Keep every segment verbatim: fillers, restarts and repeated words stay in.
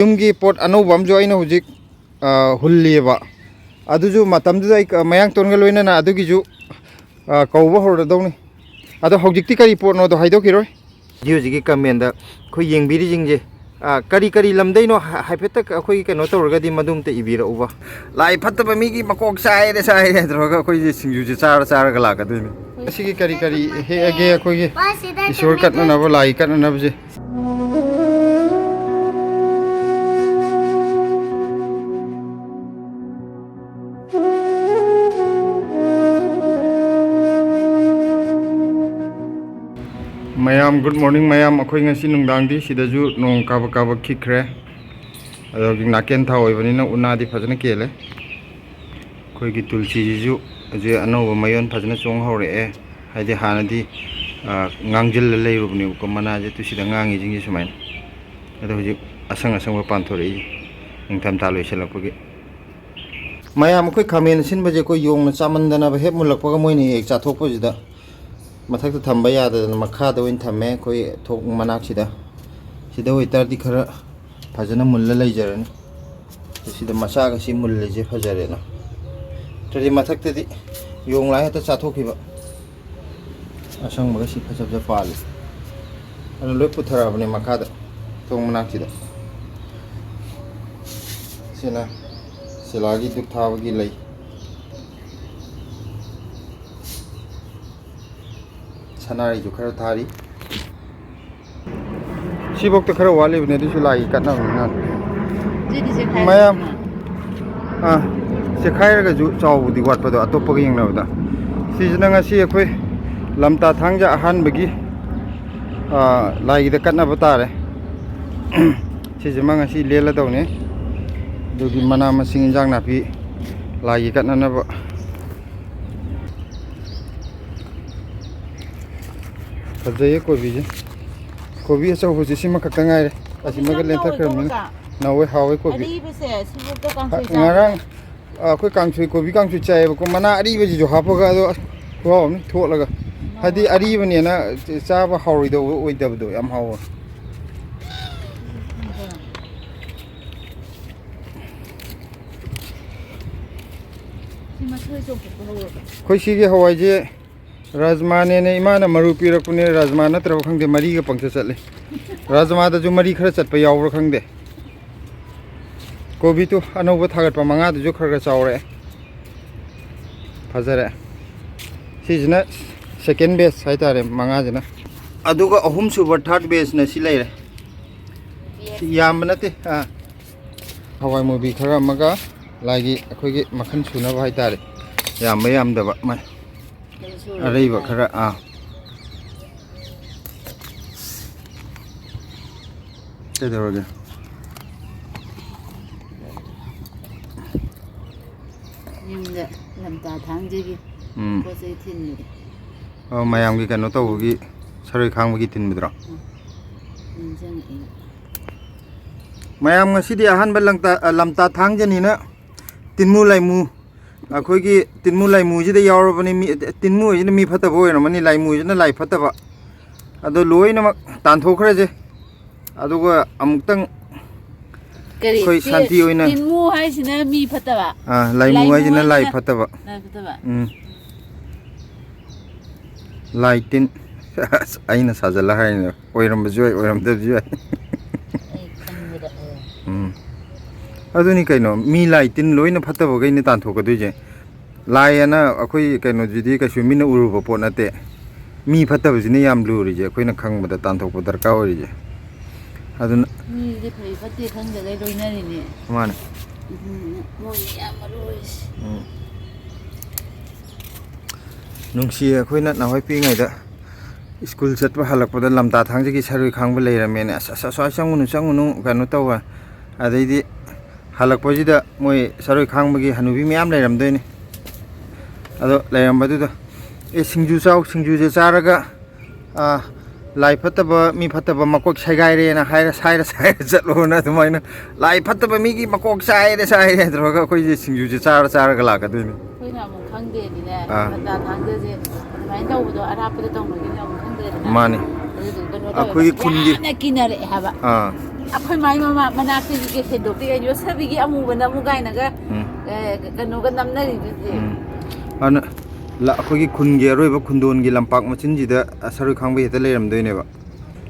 ꯌꯨꯝꯒꯤ ꯄꯣꯠ ꯑꯅꯧꯕ ꯑꯃꯁꯨ ꯑꯩꯅ ꯍꯧꯖꯤꯛ, ꯑ, ꯍꯨꯜꯂꯤꯑꯕ꯫ ꯑꯗꯨꯁꯨ ꯃꯇꯝꯗꯨꯗ ꯑꯩ ꯀ-, ꯃꯌꯥꯡꯇꯣꯟꯒ ꯂꯣꯏꯅꯅ ꯑꯗꯨꯒꯤꯁꯨ, ꯑ, ꯀꯧꯕ ꯍꯧꯔꯗꯧꯅꯤ꯫ ꯑꯗꯣ ꯍꯧꯖꯤꯛꯇꯤ ꯀꯔꯤ ꯄꯣꯠꯅꯣꯗꯣ ꯍꯥꯏꯗꯣꯛꯈꯤꯔꯣꯏ꯫ ꯚꯤꯗꯤꯑꯣꯁꯤꯒꯤ ꯀꯃꯦꯟꯗ ꯑꯩꯈꯣꯏ ꯌꯦꯡꯕꯤꯔꯤꯁꯤꯡꯁꯦ, ꯑ, ꯀꯔꯤ ꯀꯔꯤ ꯂꯝꯗꯩꯅꯣ ꯍꯥ-, ꯍꯥꯏꯐꯦꯠꯇ ꯑꯩꯈꯣꯏꯒꯤ ꯀꯩꯅꯣ ꯇꯧꯔꯒꯗꯤ ꯃꯗꯨ ꯑꯝꯇ ꯏꯕꯤꯔꯛꯎꯕ꯫ ꯂꯥꯏ ꯐꯠꯇꯕ ꯃꯤꯒꯤ ꯃꯀꯣꯛ ꯆꯥꯏꯔꯦ ꯆꯥꯏꯔꯦ ꯇꯧꯔꯒ ꯑꯩꯈꯣꯏꯁꯦ ꯁꯤꯡꯖꯨꯁꯦ ꯆꯥꯔ ꯆꯥꯔꯒ ꯂꯥꯛꯀꯗꯣꯏꯅꯤ꯫ ꯉꯁꯤꯒꯤ ꯀꯔꯤ ꯀꯔꯤ ꯍꯦꯛꯑꯒꯦ ꯑꯩꯈꯣꯏꯒꯤ ꯏꯁꯣꯔ ꯀꯠꯅꯅꯕ, ꯂꯥꯏ ꯀꯠꯅꯅꯕꯁꯦ? ꯃꯌꯥꯝ, good morning ꯃꯌꯥꯝ꯫ ꯑꯩꯈꯣꯏ ꯉꯁꯤ ꯅꯨꯡꯗꯥꯡꯗꯤ ꯁꯤꯗꯁꯨ ꯅꯣꯡ ꯀꯥꯕꯛ ꯀꯥꯕꯛ ꯈꯤꯛꯈ꯭ꯔꯦ꯫ ꯑꯗꯣ ꯍꯧꯖꯤꯛ ꯅꯥꯀꯦꯟ ꯊꯥ ꯑꯣꯏꯕꯅꯤꯅ ꯎꯅꯥꯗꯤ ꯐꯖꯅ ꯀꯦꯜꯂꯦ꯫ ꯑꯩꯈꯣꯏꯒꯤ ꯇꯨꯜꯁꯤꯁꯤꯁꯨ ꯍꯧꯖꯤꯛ ꯑꯅꯧꯕ ꯃꯌꯣꯟ ꯐꯖꯅ ꯆꯣꯡ ꯍꯧꯔꯛꯑꯦ꯫ ꯍꯥꯏꯗꯤ ꯍꯥꯟꯅꯗꯤ, ꯑ, ꯉꯥꯡꯁꯤꯜꯂ ꯂꯩꯔꯨꯕꯅꯦꯕꯀꯣ, ꯃꯅꯥꯁꯦ ꯇꯨ ꯁꯤꯗ ꯉꯥꯡꯉꯤꯁꯤꯡꯁꯦ ꯁꯨꯃꯥꯏꯅ꯫ ꯑꯗꯣ ꯍꯧꯖꯤꯛ ꯑꯁꯪ ꯑꯁꯪꯕ ꯄꯥꯟꯊꯣꯔꯛꯏ, ꯅꯤꯡꯊꯝꯊꯥ ꯂꯣꯏꯁꯤꯜꯂꯛꯄꯒꯤ꯫ ꯃꯌꯥꯝ, ꯑꯩꯈꯣꯏ ꯈꯥꯃꯦꯟ ꯑꯁꯤꯟꯕꯁꯦ ꯑꯩꯈꯣꯏ ꯌꯣꯡꯅ ꯆꯥꯃꯟꯗꯅꯕ ꯍꯦꯛ ꯃꯨꯜꯂꯛꯄꯒ ꯃꯣꯏꯅ ꯍꯦꯛ ꯆꯥꯊꯣꯛꯄꯁꯤꯗ ꯃꯊꯛꯇ ꯊꯝꯕ ꯌꯥꯗꯗꯅ ꯃꯈꯥꯗ ꯑꯣꯏꯅ ꯊꯝꯃꯦ, ꯑꯩꯈꯣꯏ ꯊꯣꯡ ꯃꯅꯥꯛꯁꯤꯗ꯫ ꯁꯤꯗ ꯑꯣꯏꯇꯥꯔꯗꯤ ꯈꯔ ꯐꯖꯅ ꯃꯨꯜꯂ ꯂꯩꯖꯔꯅꯤ꯫ ꯁꯤꯗ ꯃꯆꯥꯒꯁꯤ ꯃꯨꯜꯂꯤꯁꯦ ꯐꯖꯔꯦꯅ꯫ ꯅꯠꯇ꯭ꯔꯗꯤ ꯃꯊꯛꯇꯗꯤ ꯌꯣꯡ ꯂꯥꯛꯑ ꯍꯦꯛꯇ ꯆꯥꯊꯣꯛꯈꯤꯕ꯫ ꯑꯁꯪꯕꯒ ꯁꯤ ꯐꯖ ꯐꯖ ꯄꯥꯜꯂꯤ꯫ ꯑꯗꯨ ꯂꯣꯏ ꯄꯨꯊꯔꯛꯑꯕꯅꯦ ꯃꯈꯥꯗ, ꯊꯣꯡ ꯃꯅꯥꯛꯁꯤꯗ꯫ ꯁꯤꯅ ꯁꯤꯂꯥꯒꯤ ꯙꯨꯞ ꯊꯥꯕꯒꯤ ꯂꯩ꯫ ꯁꯅꯥꯔꯩꯁꯨ ꯈꯔ ꯊꯥꯔꯤ꯫ ꯁꯤꯐꯧꯇ ꯈꯔ ꯋꯥꯠꯂꯤꯕꯅꯦ, ꯑꯗꯨꯁꯨ ꯂꯥꯏꯒꯤ ꯀꯠꯅꯕꯅꯤꯅ꯫ ꯁꯤꯗꯤ ꯆꯦꯈꯥꯏꯔꯦ꯫ ꯃꯌꯥꯝ, ꯑꯥ, ꯆꯦꯈꯥꯏꯔꯒꯁꯨ ꯆꯥꯎꯕꯗꯤ ꯋꯥꯠꯄꯗꯣ, ꯑꯇꯣꯞꯄꯒ ꯌꯦꯡꯅꯕꯗ꯫ ꯁꯤꯁꯤꯅ ꯉꯁꯤ ꯑꯩꯈꯣꯏ ꯂꯝꯇꯥ ꯊꯥꯡꯖ ꯑꯍꯥꯟꯕꯒꯤ, ꯑꯥ, ꯂꯥꯏꯒꯤꯗ ꯀꯠꯅꯕ ꯇꯥꯔꯦ꯫ ꯁꯤꯁꯤꯃ ꯉꯁꯤ ꯂꯦꯜꯂꯗꯧꯅꯦ꯫ ꯑꯗꯨꯒꯤ ꯃꯅꯥ ꯃꯁꯤꯡ, ꯏꯟꯖꯥꯡ ꯅꯥꯄꯤ ꯂꯥꯏꯒꯤ ꯀꯠꯅꯅꯕ꯫ ꯐꯖꯩꯌꯦ ꯀꯣꯕꯤꯁꯦ꯫ ꯀꯣꯕꯤ ꯑꯆꯧꯕꯁꯦ ꯁꯤꯃꯈꯛꯇ ꯉꯥꯏꯔꯦ꯫ ꯑꯁꯤꯃꯒ ꯌꯥꯝ ꯂꯦꯟꯊꯈ꯭ꯔꯕꯅꯤꯅ꯫ ꯅꯧꯋꯦ ꯀꯣ, ꯅꯧꯋꯦ, ꯍꯥꯎꯋꯦ ꯀꯣꯕꯤ꯫ ꯑꯔꯤꯕꯁꯦ ꯁꯤꯕꯣꯛꯇ ꯀꯥꯡꯁꯣꯏ ꯆꯥꯕ꯫ ꯉꯔꯥꯡ, ꯑ, ꯑꯩꯈꯣꯏ ꯀꯥꯡꯁꯣꯏ, ꯀꯣꯕꯤ ꯀꯥꯡꯁꯣꯏ ꯆꯥꯏꯌꯦꯕꯀꯣ, ꯃꯅꯥ ꯑꯔꯤꯕꯁꯤꯁꯨ ꯍꯥꯞꯄꯒ, ꯑꯗꯣ ꯑꯁ, ꯈꯨꯍꯥꯎ ꯑꯃꯅꯤ ꯊꯣꯠꯂꯒ꯫ ꯍꯥꯏꯗꯤ ꯑꯔꯤꯕꯅꯦꯅ ꯆꯥꯕ ꯍꯥꯎꯔꯣꯏꯗꯧꯕ ꯑꯣꯏꯗꯕꯗꯣ, ꯌꯥꯝ ꯍꯥꯎꯋꯦ꯫ ꯃꯁꯣꯏ ꯆꯣꯡꯈꯠꯄ ꯍꯧꯔꯕ꯫ ꯑꯩꯈꯣꯏ ꯁꯤꯒꯤ ꯍꯋꯥꯏꯁꯦ ꯔꯥꯖꯃꯥꯅꯦꯅ ꯏꯃꯥꯅ ꯃꯔꯨ ꯄꯤꯔꯛꯄꯅꯦ꯫ ꯔꯥꯖꯃꯥ ꯅꯠꯇ꯭ꯔꯕ ꯈꯪꯗꯦ, ꯃꯔꯤꯒ ꯄꯪꯆꯠ ꯆꯠꯂꯤ꯫ ꯔꯥꯖꯃꯥꯗꯁꯨ ꯃꯔꯤ ꯈꯔ ꯆꯠꯄ ꯌꯥꯎꯕ꯭ꯔꯥ ꯈꯪꯗꯦ꯫ ꯀꯣꯕꯤꯗꯨ ꯑꯅꯧꯕ ꯊꯥꯒꯠꯄ ꯃꯉꯥꯗꯨꯁꯨ ꯈꯔ ꯈꯔ ꯆꯥꯎꯔꯛꯑꯦ, ꯐꯖꯔꯦ꯫ ꯁꯤꯁꯤꯅ second batch ꯍꯥꯏꯇꯥꯔꯦ, ꯃꯉꯥꯁꯤꯅ꯫ ꯑꯗꯨꯒ ꯑꯍꯨꯝꯁꯨꯕ, third batchꯅ ꯁꯤ ꯂꯩꯔꯦ꯫ ꯁꯤ ꯌꯥꯝꯕ ꯅꯠꯇꯦ꯫ ꯑꯥ, ꯍꯋꯥꯏ ꯃꯨꯕꯤ ꯈꯔ ꯑꯃꯒ ꯂꯥꯏꯒꯤ ꯑꯩꯈꯣꯏꯒꯤ ꯃꯈꯜ ꯁꯨꯅꯕ ꯍꯥꯏꯇꯥꯔꯦ, ꯌꯥꯝꯕ ꯌꯥꯝꯗꯕ ꯃꯥꯏ꯫ ꯑꯗꯨꯁꯨ ꯑꯔꯩꯕ ꯈꯔ꯫ ꯑꯥ, ꯀꯩꯗꯧꯔꯒꯦ? ꯌꯨꯝꯗ ꯂꯝꯇꯥ ꯊꯥꯡꯖꯒꯤ ꯎꯝ꯫ ꯄꯣꯠ ꯆꯩ ꯊꯤꯟꯕꯗꯣ꯫ ꯑꯣ, ꯃꯌꯥꯝꯒꯤ ꯀꯩꯅꯣ ꯇꯧꯕꯒꯤ, ꯁꯔꯣꯏ ꯈꯥꯡꯕꯒꯤ ꯊꯤꯟꯕꯗꯨꯔꯣ? ꯎꯝ꯫ ꯅꯤꯡꯁꯤꯡꯉꯛꯑꯦ꯫ ꯃꯌꯥꯝ ꯉꯁꯤꯗꯤ ꯑꯍꯥꯟꯕ ꯂꯝꯇꯥ, ꯑ, ꯂꯝꯇꯥ ꯊꯥꯡꯖꯅꯤꯅ ꯇꯤꯟꯃꯨ ꯂꯥꯏꯃꯨ, ꯑꯩꯈꯣꯏꯒꯤ ꯇꯤꯟꯃꯨ ꯂꯥꯏꯃꯨꯁꯤꯗ ꯌꯥꯎꯔꯕꯅꯤ꯫ ꯃꯤ, ꯇꯤꯟꯃꯨ ꯍꯥꯏꯁꯤꯅ ꯃꯤ ꯐꯠꯇꯕ ꯑꯣꯏꯔꯝꯃꯅꯤ, ꯂꯥꯏꯃꯨꯁꯤꯅ ꯂꯥꯏ ꯐꯠꯇꯕ꯫ ꯑꯗꯣ ꯂꯣꯏꯅꯃꯛ ꯇꯥꯟꯊꯣꯛꯈ꯭ꯔꯁꯦ꯫ ꯑꯗꯨꯒ ꯑꯃꯨꯛꯇꯪ ꯀꯔꯤ? ꯑꯩꯈꯣꯏ ꯇꯤ-, ꯁꯥꯟꯇꯤ ꯑꯣꯏꯅ ꯇꯤꯟꯃꯨ ꯍꯥꯏꯁꯤꯅ ꯃꯤ ꯐꯠꯇꯕ? ꯑꯥ, ꯂꯥꯏꯃꯨ ꯂꯥꯏꯃꯨ ꯍꯥꯏꯁꯤꯅ ꯂꯥꯏ ꯍꯥꯏꯁꯤꯅ ꯐꯠꯇꯕ꯫ ꯂꯥꯏ ꯐꯠꯇꯕ꯫ ꯎꯝ꯫ ꯂꯥꯏ ꯇꯤꯟ꯫ ꯑꯁ, ꯑꯩꯅ ꯁꯥꯖꯜꯂ ꯍꯥꯏꯅꯦ꯫ ꯑꯣꯏꯔꯝꯕꯁꯨ ꯌꯥꯏ, ꯑꯣꯏꯔꯝꯗꯕꯁꯨ ꯌꯥꯏ꯫ ꯑꯩ ꯈꯟꯕꯗ, ꯑꯣ꯫ ꯎꯝ꯫ ꯑꯗꯨꯅꯤ ꯀꯩꯅꯣ, ꯃꯤ ꯂꯥꯏ ꯇꯤꯟ ꯂꯣꯏꯅ ꯐꯠꯇꯕꯈꯩꯅꯦ ꯇꯥꯟꯊꯣꯛꯀꯗꯣꯏꯁꯦ꯫ ꯂꯥꯏ ꯑꯅ ꯑꯩꯈꯣꯏ ꯀꯩꯅꯣꯁꯤꯗꯤ ꯀꯩꯁꯨ ꯃꯤꯅ ꯎꯔꯨꯕ ꯄꯣꯠ ꯅꯠꯇꯦ꯫ ꯃꯤ ꯐꯠꯇꯕꯁꯤꯅ ꯌꯥꯝ ꯂꯨꯔꯤꯁꯦ, ꯑꯩꯈꯣꯏꯅ ꯈꯪꯕꯗ ꯇꯥꯟꯊꯣꯛꯄ ꯗꯔꯀꯥꯔ ꯑꯣꯏꯔꯤꯁꯦ꯫ ꯑꯗꯨꯅ ꯃꯤꯁꯦ ꯐꯩ ꯐꯠꯇꯦ ꯈꯪꯗꯒꯩ ꯂꯣꯏꯅꯔꯤꯅꯦ꯫ ꯃꯥꯅꯦ꯫ ꯑꯗꯨꯅ ꯃꯣꯏꯅ ꯌꯥꯝ ꯃꯔꯨ ꯑꯣꯏꯔꯤꯁꯦ꯫ ꯎꯝ꯫ ꯅꯨꯡꯁꯤꯌꯦ, ꯑꯩꯈꯣꯏꯅ ꯅꯍꯥꯟꯋꯥꯏ ꯄꯤꯛꯏꯉꯩꯗ ꯁ꯭ꯀꯨꯜ ꯆꯠꯄ ꯍꯜꯂꯛꯄꯗ ꯂꯝꯇꯥ ꯊꯥꯡꯖꯒꯤ ꯁꯔꯣꯏ ꯈꯥꯡꯕ ꯂꯩꯔꯝꯃꯦꯅꯦ꯫ "ꯑꯁ, ꯑꯁ, ꯑꯁ꯭ꯋꯥꯏ ꯆꯪꯉꯨꯅꯨ, ꯆꯪꯉꯨꯅꯨ," ꯀꯩꯅꯣ ꯇꯧꯕ꯫ ꯑꯗꯩꯗꯤ ꯍꯜꯂꯛꯄꯁꯤꯗ ꯃꯣꯏ ꯁꯔꯣꯏ ꯈꯥꯡꯕꯒꯤ ꯍꯅꯨꯕꯤ ꯃꯌꯥꯝ ꯂꯩꯔꯝꯗꯣꯏꯅꯤ꯫ ꯑꯗꯣ ꯂꯩꯔꯝꯕꯗꯨꯗ, "ꯑꯦ, ꯁꯤꯡꯖꯨ ꯆꯥꯎ, ꯁꯤꯡꯖꯨꯁꯦ ꯆꯥꯔꯒ, ꯑꯥ, ꯂꯥꯏ ꯐꯠꯇꯕ, ꯃꯤ ꯐꯠꯇꯕ ꯃꯀꯣꯛ ꯁꯦꯒꯥꯏꯔꯦꯅ ꯍꯥꯏꯔ, ꯁꯥꯏꯔ, ꯁꯥꯏꯔ ꯆꯠꯂꯣꯅ" ꯑꯗꯨꯃꯥꯏꯅ, "ꯂꯥꯏ ꯐꯠꯇꯕ ꯃꯤꯒꯤ ꯃꯀꯣꯛ ꯆꯥꯏꯔꯦ, ꯆꯥꯏꯔꯦ" ꯇꯧꯔꯒ ꯑꯩꯈꯣꯏꯁꯦ ꯁꯤꯡꯖꯨꯁꯦ ꯆꯥꯔ, ꯆꯥꯔꯒ ꯂꯥꯛꯀꯗꯣꯏꯅꯤ꯫ ꯑꯩꯈꯣꯏꯅ ꯑꯃꯨꯛ ꯈꯪꯗꯦꯗꯤꯅꯦ, ꯑꯥ꯫ ꯂꯝꯇꯥ ꯊꯥꯡꯖꯁꯦ ꯑꯗꯨꯃꯥꯏꯅ ꯇꯧꯕꯗꯣ ꯑꯔꯥꯞꯄꯗ ꯇꯧꯅꯒꯤꯅ ꯑꯃꯨꯛ ꯈꯪꯗ꯭ꯔꯦꯗꯅ꯫ ꯃꯥꯅꯤ꯫ ꯑꯗꯨꯗꯨꯒ ꯀꯩꯅꯣ ꯇꯧꯋꯦꯕ꯫ ꯑꯩꯈꯣꯏꯒꯤ ꯈꯨꯟꯒꯤ ꯌꯥꯝꯅ ꯀꯤꯅꯔꯛꯑꯦ ꯍꯥꯏꯕ꯫ ꯑꯥ꯫ ꯑꯩꯈꯣꯏ ꯃꯥꯏ ꯃꯃꯥ ꯃꯅꯥꯛꯇꯒꯤ ꯀꯩ ꯁꯦꯡꯗꯣꯛꯇꯦ ꯀꯩꯅꯣ, ꯌꯣꯠꯁꯕꯤꯒꯤ ꯑꯃꯨꯕꯅ ꯑꯃꯨꯛ ꯀꯥꯏꯅꯒ, ꯎꯝ꯫ ꯑꯦ, ꯀꯩꯅꯣꯒ ꯅꯝꯅꯔꯤꯗꯨꯗꯤ꯫ ꯎꯝ꯫ ꯑꯗꯨꯅ ꯂ-, ꯑꯩꯈꯣꯏꯒꯤ ꯈꯨꯟꯒꯤ ꯑꯔꯣꯏꯕ ꯈꯨꯟꯗꯣꯟꯒꯤ ꯂꯝꯄꯥꯛ ꯃꯆꯤꯟꯁꯤꯗ ꯁꯔꯣꯏ ꯈꯥꯡꯕ ꯍꯦꯛꯇ ꯂꯩꯔꯝꯗꯣꯏꯅꯦꯕ꯫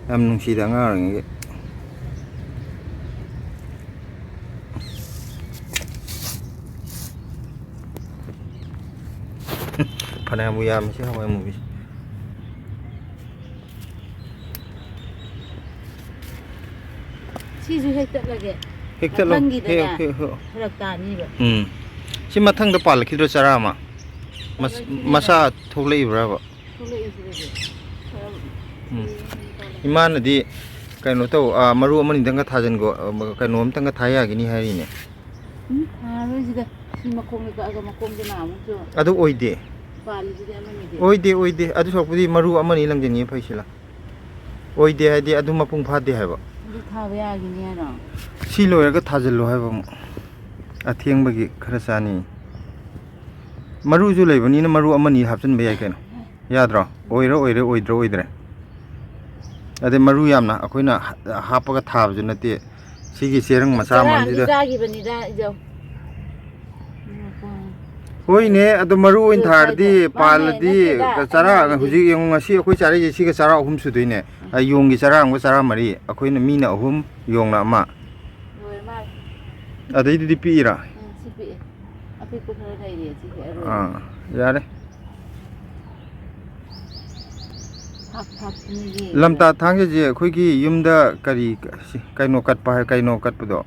ꯌꯥꯝ ꯅꯨꯡꯁꯤꯗ ꯑꯉꯥꯡ ꯑꯣꯏꯔꯤꯉꯩꯒꯤ꯫ ꯐꯅꯌꯥꯝꯕꯨ ꯌꯥꯝꯃꯤ ꯁꯤ ꯍꯋꯥꯏ ꯃꯨꯕꯤꯁꯦ꯫ ꯁꯤꯁꯨ ꯍꯦꯛꯇꯠꯂꯒꯦ꯫ ꯍꯦꯛꯇꯠꯂꯣ꯫ ꯃꯊꯪꯒꯤꯗꯅꯦ ꯍꯦꯛ, ꯍꯦꯛ, ꯍꯦꯛ꯫ ꯐꯔꯛ ꯇꯥꯅꯤꯕ꯫ ꯎꯝ꯫ ꯁꯤ ꯃꯊꯪꯗ ꯄꯥꯜꯂꯛꯈꯤꯗ꯭ꯔꯣ ꯆꯔꯥ ꯑꯃ? ꯃꯁ-, ꯄꯥꯜꯂꯛꯈꯤꯅꯤꯗ꯫ ꯃꯁꯥ ꯊꯣꯛꯂꯛꯏꯕ꯭ꯔꯕ? ꯊꯣꯛꯂꯛꯏꯁꯤꯗꯤ꯫ ꯎꯝ꯫ ꯏꯃꯥꯅꯗꯤ ꯀꯩꯅꯣ ꯇꯧ, ꯑꯥ, ꯃꯔꯨ ꯑꯃꯅꯤꯗꯪꯒ ꯊꯥꯖꯤꯟꯈꯣ, ꯑ, ꯀꯩꯅꯣ ꯑꯝꯇꯪꯒ ꯊꯥ ꯌꯥꯒꯤꯅꯤ ꯍꯥꯏꯔꯤꯅꯦ꯫ ꯎꯝ, ꯊꯥꯔꯣꯏꯁꯤꯗ꯫ ꯁꯤ ꯃꯈꯣꯡꯗ ꯀꯛꯑꯒ ꯃꯈꯣꯡꯗꯅ ꯑꯃꯨꯛꯁꯨ ꯑꯗꯨ ꯑꯣꯏꯗꯦ꯫ ꯄꯥꯜꯂꯤꯁꯤꯗꯤ ꯑꯃꯅꯤꯗꯤ꯫ ꯑꯣꯏꯗꯦ, ꯑꯣꯏꯗꯦ꯫ ꯑꯗꯨ ꯁꯔꯨꯛꯄꯨꯗꯤ ꯃꯔꯨ ꯑꯃꯅꯤ ꯂꯪꯁꯤꯟꯒꯦ ꯐꯩꯁꯤꯂꯥ꯫ ꯑꯣꯏꯗꯦ ꯍꯥꯏꯗꯤ ꯑꯗꯨ ꯃꯄꯨꯡ ꯐꯥꯗꯦ ꯍꯥꯏꯕ꯫ ꯑꯗꯨ ꯊꯥꯕ ꯌꯥꯒꯤꯅꯤ ꯍꯥꯏꯔꯣ? ꯁꯤ ꯂꯣꯏꯔꯒ ꯊꯥꯖꯤꯜꯂꯣ ꯍꯥꯏꯕ ꯑꯃꯨꯛ꯫ ꯑꯊꯦꯡꯕꯒꯤ ꯈꯔ ꯆꯥꯅꯤ꯫ ꯃꯔꯨꯁꯨ ꯂꯩꯕꯅꯤꯅ ꯃꯔꯨ ꯑꯃꯅꯤ ꯍꯥꯞꯆꯤꯟꯕ ꯌꯥꯏ ꯀꯩꯅꯣ꯫ ꯌꯥꯗ꯭ꯔꯣ? ꯑꯣꯏꯔ ꯑꯣꯏꯔꯦ, ꯑꯣꯏꯗ꯭ꯔ ꯑꯣꯏꯗ꯭ꯔꯦ꯫ ꯑꯗꯩ ꯃꯔꯨ ꯌꯥꯝꯅ ꯑꯩꯈꯣꯏꯅ ꯍꯥ-, ꯍꯥꯞꯄꯒ ꯊꯥꯕꯁꯨ ꯅꯠꯇꯦ꯫ ꯁꯤꯒꯤ ꯆꯦꯔꯪ ꯃꯆꯥ ꯆꯔꯥ ꯑꯃꯗꯤ ꯑꯃꯁꯤꯗ ꯆꯥꯈꯤꯕꯅꯤꯗ, ꯏꯖꯧ꯫ ꯍꯣꯏꯅꯦ, ꯑꯗꯣ ꯃꯔꯨ ꯑꯣꯏꯅ ꯑꯗꯨ ꯊꯥꯔꯗꯤ, ꯀꯥꯏꯗ? ꯃꯥꯅꯦ, ꯄꯥꯜꯂꯗꯤ, ꯅꯠꯇꯦꯗ, ꯆꯔꯥ, ꯑꯩꯅ ꯍꯥꯏꯗꯤ ꯍꯧꯖꯤꯛ ꯌꯦꯡꯉꯨ, ꯉꯁꯤ ꯑꯩꯈꯣꯏ ꯆꯥꯔꯛꯏꯁꯦ ꯁꯤꯒ ꯆꯔꯥ ꯑꯍꯨꯝ ꯁꯨꯗꯣꯏꯅꯦ꯫ ꯑ, ꯌꯣꯡꯒꯤ ꯆꯔꯥ ꯑꯃꯒ ꯆꯔꯥ ꯃꯔꯤ, ꯑꯩꯈꯣꯏꯅ ꯃꯤꯅ ꯑꯍꯨꯝ, ꯌꯣꯡꯅ ꯑꯃ꯫ ꯂꯣꯏꯔ ꯃꯥꯜꯂꯦ꯫ ꯑꯗꯩꯗꯨꯗꯤ ꯄꯤꯛꯏꯔꯥ? ꯎꯝ, ꯁꯤ ꯄꯤꯛꯑꯦ꯫ ꯑꯄꯤꯛꯄ ꯈꯔ ꯂꯩꯔꯤ, ꯑꯁꯤꯒꯤ ꯑꯔꯣꯏꯕ꯫ ꯑꯥ, ꯌꯥꯔꯦ꯫ ꯊꯥꯛ ꯊꯥꯛ ꯃꯤꯒꯤ ꯂꯝꯇꯥ ꯊꯥꯡꯖꯁꯦ ꯑꯩꯈꯣꯏꯒꯤ ꯌꯨꯝꯗ ꯀꯔꯤ, ꯀꯩꯅꯣ ꯀꯠꯄ ꯍꯥꯏ, ꯀꯩꯅꯣ ꯀꯠꯄꯗꯣ?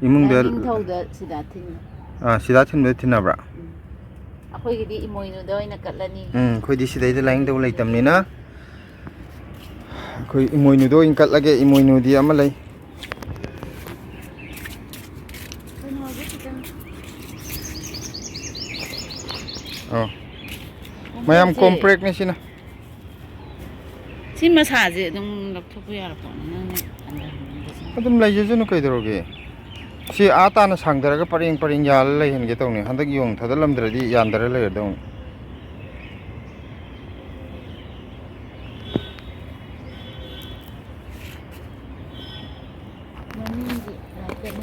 ꯏꯃꯨꯡꯗ ꯂꯥꯏꯅꯤꯡꯊꯧꯗ ꯁꯤꯗꯥ ꯊꯤꯟꯕ꯫ ꯑꯥ, ꯁꯤꯗꯥ ꯊꯤꯟꯕꯗ ꯊꯤꯟꯅꯕ꯭ꯔꯥ? ꯎꯝ꯫ ꯑꯩꯈꯣꯏꯒꯤꯗꯤ ꯏꯃꯣꯏꯅꯨꯗ ꯑꯣꯏꯅ ꯀꯠꯂꯅꯤ꯫ ꯎꯝ, ꯑꯩꯈꯣꯏꯗꯤ ꯁꯤꯗꯩꯗ ꯂꯥꯏꯅꯤꯡꯊꯧ ꯂꯩꯇꯕꯅꯤꯅ꯫ ꯑꯩꯈꯣꯏ ꯏꯃꯣꯏꯅꯨꯗ ꯑꯣꯏꯅ ꯀꯠꯂꯒꯦ, ꯏꯃꯣꯏꯅꯨꯗꯤ ꯑꯃ ꯂꯩ꯫ ꯀꯩꯅꯣꯁꯦ ꯈꯤꯇꯪ ꯑꯣ꯫ ꯃꯌꯥꯝ ꯀꯣꯝꯄ꯭ꯔꯦꯛꯁꯦ꯫ ꯀꯣꯝꯄ꯭ꯔꯦꯛꯅꯤ ꯁꯤꯅ꯫ ꯁꯤ ꯃꯁꯥꯁꯦ ꯑꯗꯨꯝ ꯂꯧꯊꯣꯛꯄ ꯌꯥꯔꯄꯣꯠꯅꯤ, ꯅꯪꯅ ꯍꯟꯊꯍꯟꯅꯤꯡꯕꯁꯤꯅ꯫ ꯑꯗꯨꯝ ꯂꯩꯖꯁꯅꯨ ꯀꯩꯗꯧꯔꯒꯦ꯫ ꯁꯤ ꯑꯥ ꯇꯥꯅ ꯁꯥꯡꯊꯔꯒ ꯄꯔꯦꯡ ꯄꯔꯦꯡ ꯌꯥꯜꯂ ꯂꯩꯍꯟꯒꯦ ꯇꯧꯅꯤ꯫ ꯍꯟꯗꯛ ꯌꯣꯡ ꯊꯥꯗꯠꯂꯝꯗ꯭ꯔꯗꯤ ꯌꯥꯟꯊꯔ ꯂꯩꯔꯗꯧꯅꯤ꯫